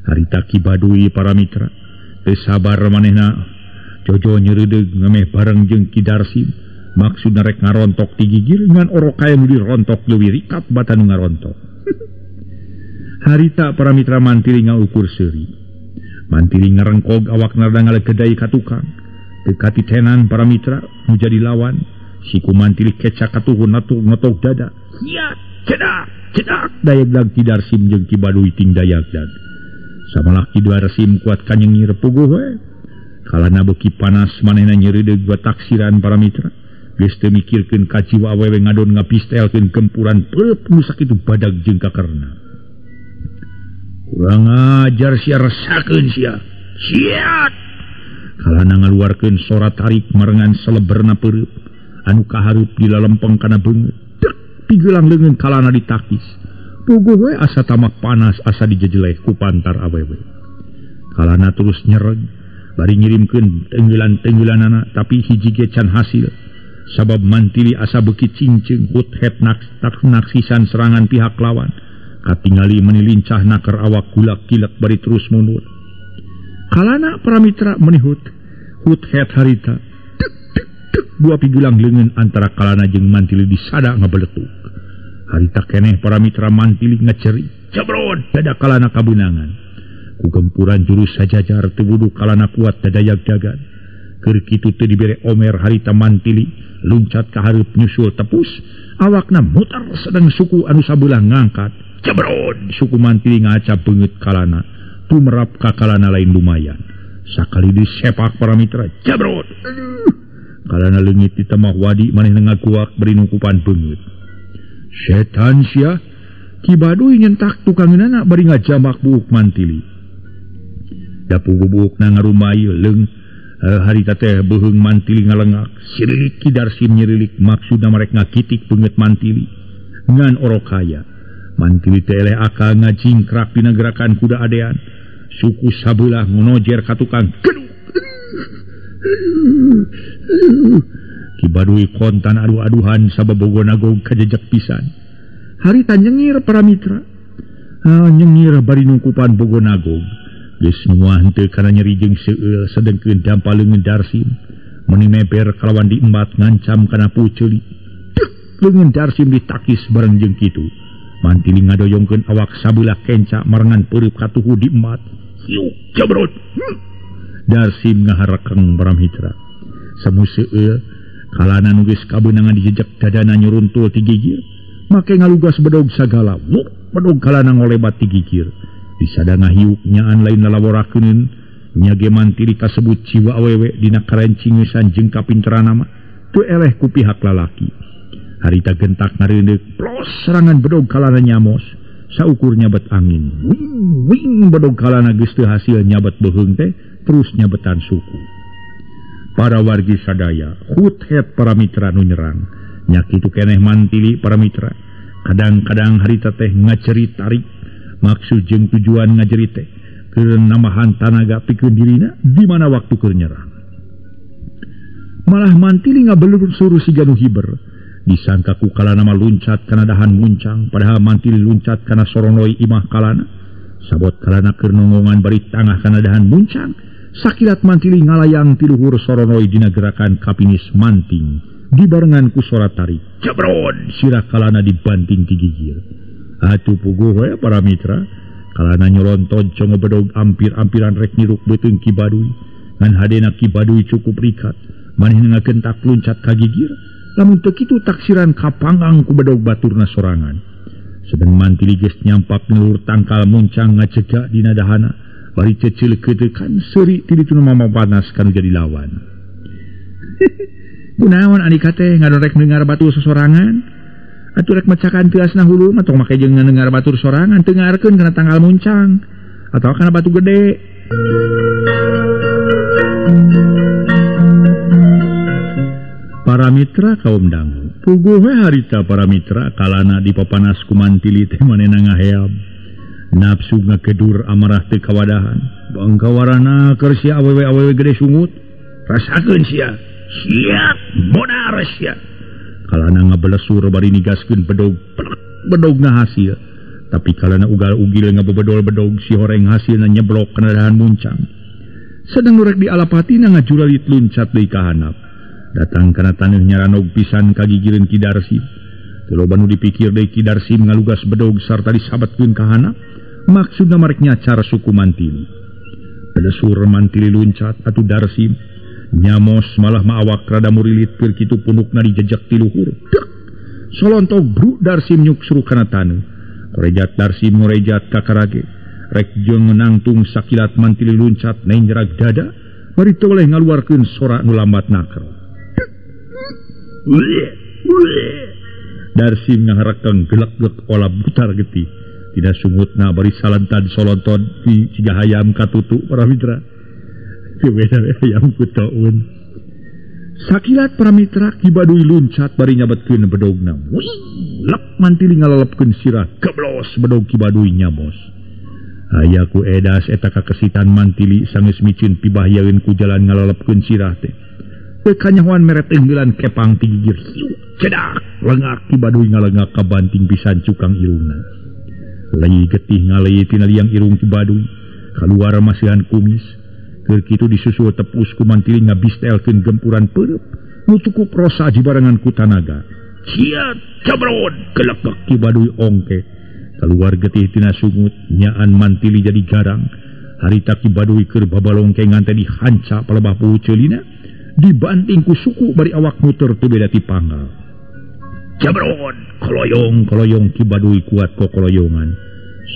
Harita Ki Baduy para mitra teu sabar manehna jojo nyeureudeuh ngemeh bareng jeung Ki Darsim. Maksudna rek ngarontok ti gigir ngan orok kaya nu dirontok leuwih rikat batan nu ngarontok. Harita para mitra Mantili ngaukur seuri. Mantili ngarengkog awakna rada ngalegedai ka tukang. Teu katitenan para mitra nu jadi lawan. Siku Mantili kecak katuhun ngetok dada. Sia, cedak, cedak dayagdag Ki Darsim jeung Ki Baduy ting dayagdag. Samalah Ki Darsim kuat kanyengir puguh we. Kalana beuki panas manehna nyeureudeuh dua taksiran para mitra. Geus teu mikirkeun ka jiwa awewe ngadon ngapistelkeun gempuran peup nu sakitu badag jeung kakerna. Kurang ajar sia resakeun sia. Siat. Kalana ngaluarkeun sora tarik marengan seleberna peureub anu kahareup dilalempeng kana beungeut. Dek pigelang leungeun kalana ditakis. Puguh we asa tamak panas asa dijejeleh ku pantar awewe. Kalana terus nyereg bari ngirimkeun tenggelan-tenggelanana tapi hiji ge can hasil. Sabab Mantili asa beuki cincing hut het naksisan serangan pihak lawan. Katingali meni lincah naker awak gulak-gilak bari terus mundur. Kalana para mitra menihut hut het harita. Dek dek dek dua pigelang leungeun antara kalana jeung Mantili disada ngabeletuk. Harita keneh para mitra Mantili ngaceri. Jebrod dada kalana kabeunangan. Ku gempuran jurus sajajar teu wuduh kalana kuat dadayag-dagan. Keur kitu teu dibere omer harita Mantili luncat ka hareup nyusul tepus. Awakna muter sedang suku anu sabelah ngangkat. Jebrod suku Mantili ngaca beungeut kalana. Tumerap ka kalana lain lumayan. Sakali disepak para mitra. Jebrod. Kalana leungit di temah wadi manehna ngaguak bari nungkupan beungeut. Setan sia. Ki Baduy nyentak tukangeunana bari ngajamak buuk Mantili. Da puguh buukna ngarumai leung harita teh beuheung Mantili ngalengak. Sirilik Ki Darsim nyirilik maksudna marek ngakitik beungeut Mantili. Ngan orok kaya. Mantili teh eleh akal ngajingkrak dina gerakan kuda adean. Suku sabelah ngonojer ka tukang. Ki Baduy kontan adu-aduhan sabab bogonagog kajejak pisan. Harita nyengir para mitra. Nyengir bari nungkupan bogonagog. Geus semua henteu kana nyeri jeung seueul sedengkeun dampa leungeun Darsim. Meuni meber kalawan diembat ngancam kana puceuli. Dek leungeun Darsim ditakis bareng jeung kitu. Mantili ngadoyongkeun awak sabelah kenca marengan peureub katuhu diembat. Hiuk jebrod. Darsim ngaharekeng para mitra. Semu seueul kalana nu geus kabeunangan dijejek dadana nyuruntul ti gigir. Make ngalugas bedog sagala. Wuk bedog kalana ngolebat ti gigir. Disada ngahiuk nyaan lain lalaworakeun nya ge Mantili kasebut jiwa awewe dina karencingesan jeung kapinteranna mah teu eleh ku pihak lalaki. Harita gentak ngareundeuk plos serangan bedog kalana nyamos saukur nyabet angin. Wing wing bedog kalana geus teu hasil nyabet beuheung teh terus nyabetan suku. Para wargi sadaya hut het para mitra nu nyerang. Nya kitu keneh Mantili para mitra. Kadang-kadang harita teh ngaceri tarik. Maksud jeung tujuan ngajeri teh keur nambahan tanaga pikeun dirina di mana waktu keur nyerang. Malah Mantili ngabelur suruh siga nu hiber. Disangka ku kalana mah luncat kana dahan muncang, padahal Mantili luncat kana soronoi imah kalana. Sabot kalana keur nongongan bari tangah kana dahan muncang, sakilat Mantili ngalayang ti luhur soronoi dina gerakan kapinis manting dibarengan ku sora tarik. Jebrod sirah kalana dibanting ti gigir. Atuh puguh we para mitra, kalana nyolonton congo bedog ampir-ampiran rek niruk beuteung Ki Baduy. Ngan hadena Ki Baduy cukup rikat, manehna ngagentak luncat ka gigir. Lamun teu kitu taksiran kapanggang ku bedog baturna sorangan. Sedang Mantili geus nyampak nulur tangkal muncang ngacegak dina dahana bari cecil keutekan seuri ti ditu mama panas kanu jadi lawan. Kunaon Andika teh ngadorek dengar batur sosorangan? Atuh rek mecakan tiasna hulu mah tong make jeung ngandengar batur sorangan teu ngaarkeun kana tangkal muncang atawa kana batu gede. Para mitra kaum dangu, puguh we harita para mitra kalana dipapanas ku Mantili teh manehna ngaheab. Nafsu ngakedur amarah teu kawadahan. Bangkawarana keur sia awewe-awewe gede sungut, rasakeun sia. Siap modar sia. Kalana ngabelesur bari nigaskeun bedog, bedogna hasil. Tapi kalana ugal-ugil ngabebedol bedog si horeng hasilna nyeblok kana dahan muncang. Sedang nu rek dialapatina ngajuralit luncat deui ka handap. Datang kana taneuh nyaranog pisan kagigireun Ki Darsim. Teu loba nu dipikir deui Ki Darsim ngalugas bedog sarta disabetkeun ka handap. Maksudna marek nyacar suku Mantili. Belesur Mantili luncat atuh Darsim nyamos malah ma awak rada murilit keur kitu punukna dijejek ti luhur. Dek! Solontog bru Darsim nyuksru kana taneuh. Korejat Darsim ngorejat ka karage. Rek jeung nangtung sakilat Mantili luncat nenjerag dada bari teu oleh ngaluarkeun sora nu lambat naker. Darsim ngaharekeng gelek-gelek olah butar getih. Tidak sungutna bari salantan solonton di ciga hayam katutu para mitra. Beda hayam kutoun. Sakilat para mitra Ki Baduy luncat bari nyabetkeun bedogna. Wih, lep Mantili ngalelepkeun sirah geblos bedog Ki Baduy nyamos. Aya ku edas eta kakesitan Mantili sanggeus micin pibahayaeun ku jalan ngalelepkeun sirah teh. Teu kanyahoan meret enggelan kepang ti gigir hiu cedak lengak Ki Baduy ngalengak kabanting pisan cukang irungna. Lei getih ngalei tina liang irung Ki Baduy kaluar masihan kumis. Keur kitu disusul tepus ku Mantili ngabistelkeun gempuran peureub nu cukup rosa jibarengan ku tanaga. Sia cabrod gelekek Ki Baduy ongke. Kaluar getih tina sungut nyaan Mantili jadi garang. Harita Ki Baduy keur babalongkengan teh dihanca palebah puhu ceulina dibanting ku suku bari awak muter teu beda ti panggal. Jabrod koloyong koloyong Ki Baduy kuat kokoloyongan.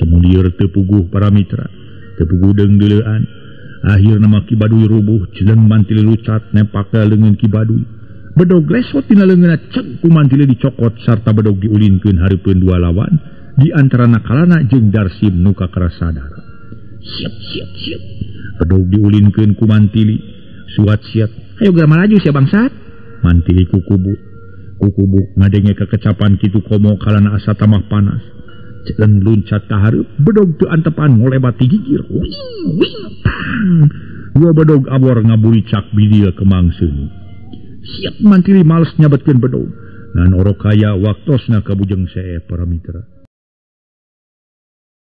Semulieur teu puguh para mitra, teu puguh deungdeulean. Akhirna mah Ki Baduy rubuh, jeleng Mantili lucat nepak ka leungeun Ki Baduy. Bedog lesot tina leungeunna ceg ku Mantili dicokot sarta bedog diulinkeun hareupeun dua lawan di antarana Kalana jeung Darsim nu kakara sadar. Siap siap siap. Bedog diulinkeun ku Mantili, suat siap. Ayo geura malaju sia bangsat. Mantili kukubuk. Kukubuk ngadenge kekecapan kitu komo kalana asa tamah panas. Jeleng luncat ka hareup, bedog teu antepan ngolebat ti gigir. Wing wing tang. Dua bedog abor ngaburicak bidil kemang seuneu. Siap Mantili males nyabetkeun bedog. Ngan orok kaya waktosna ka bujeng seeh para mitra.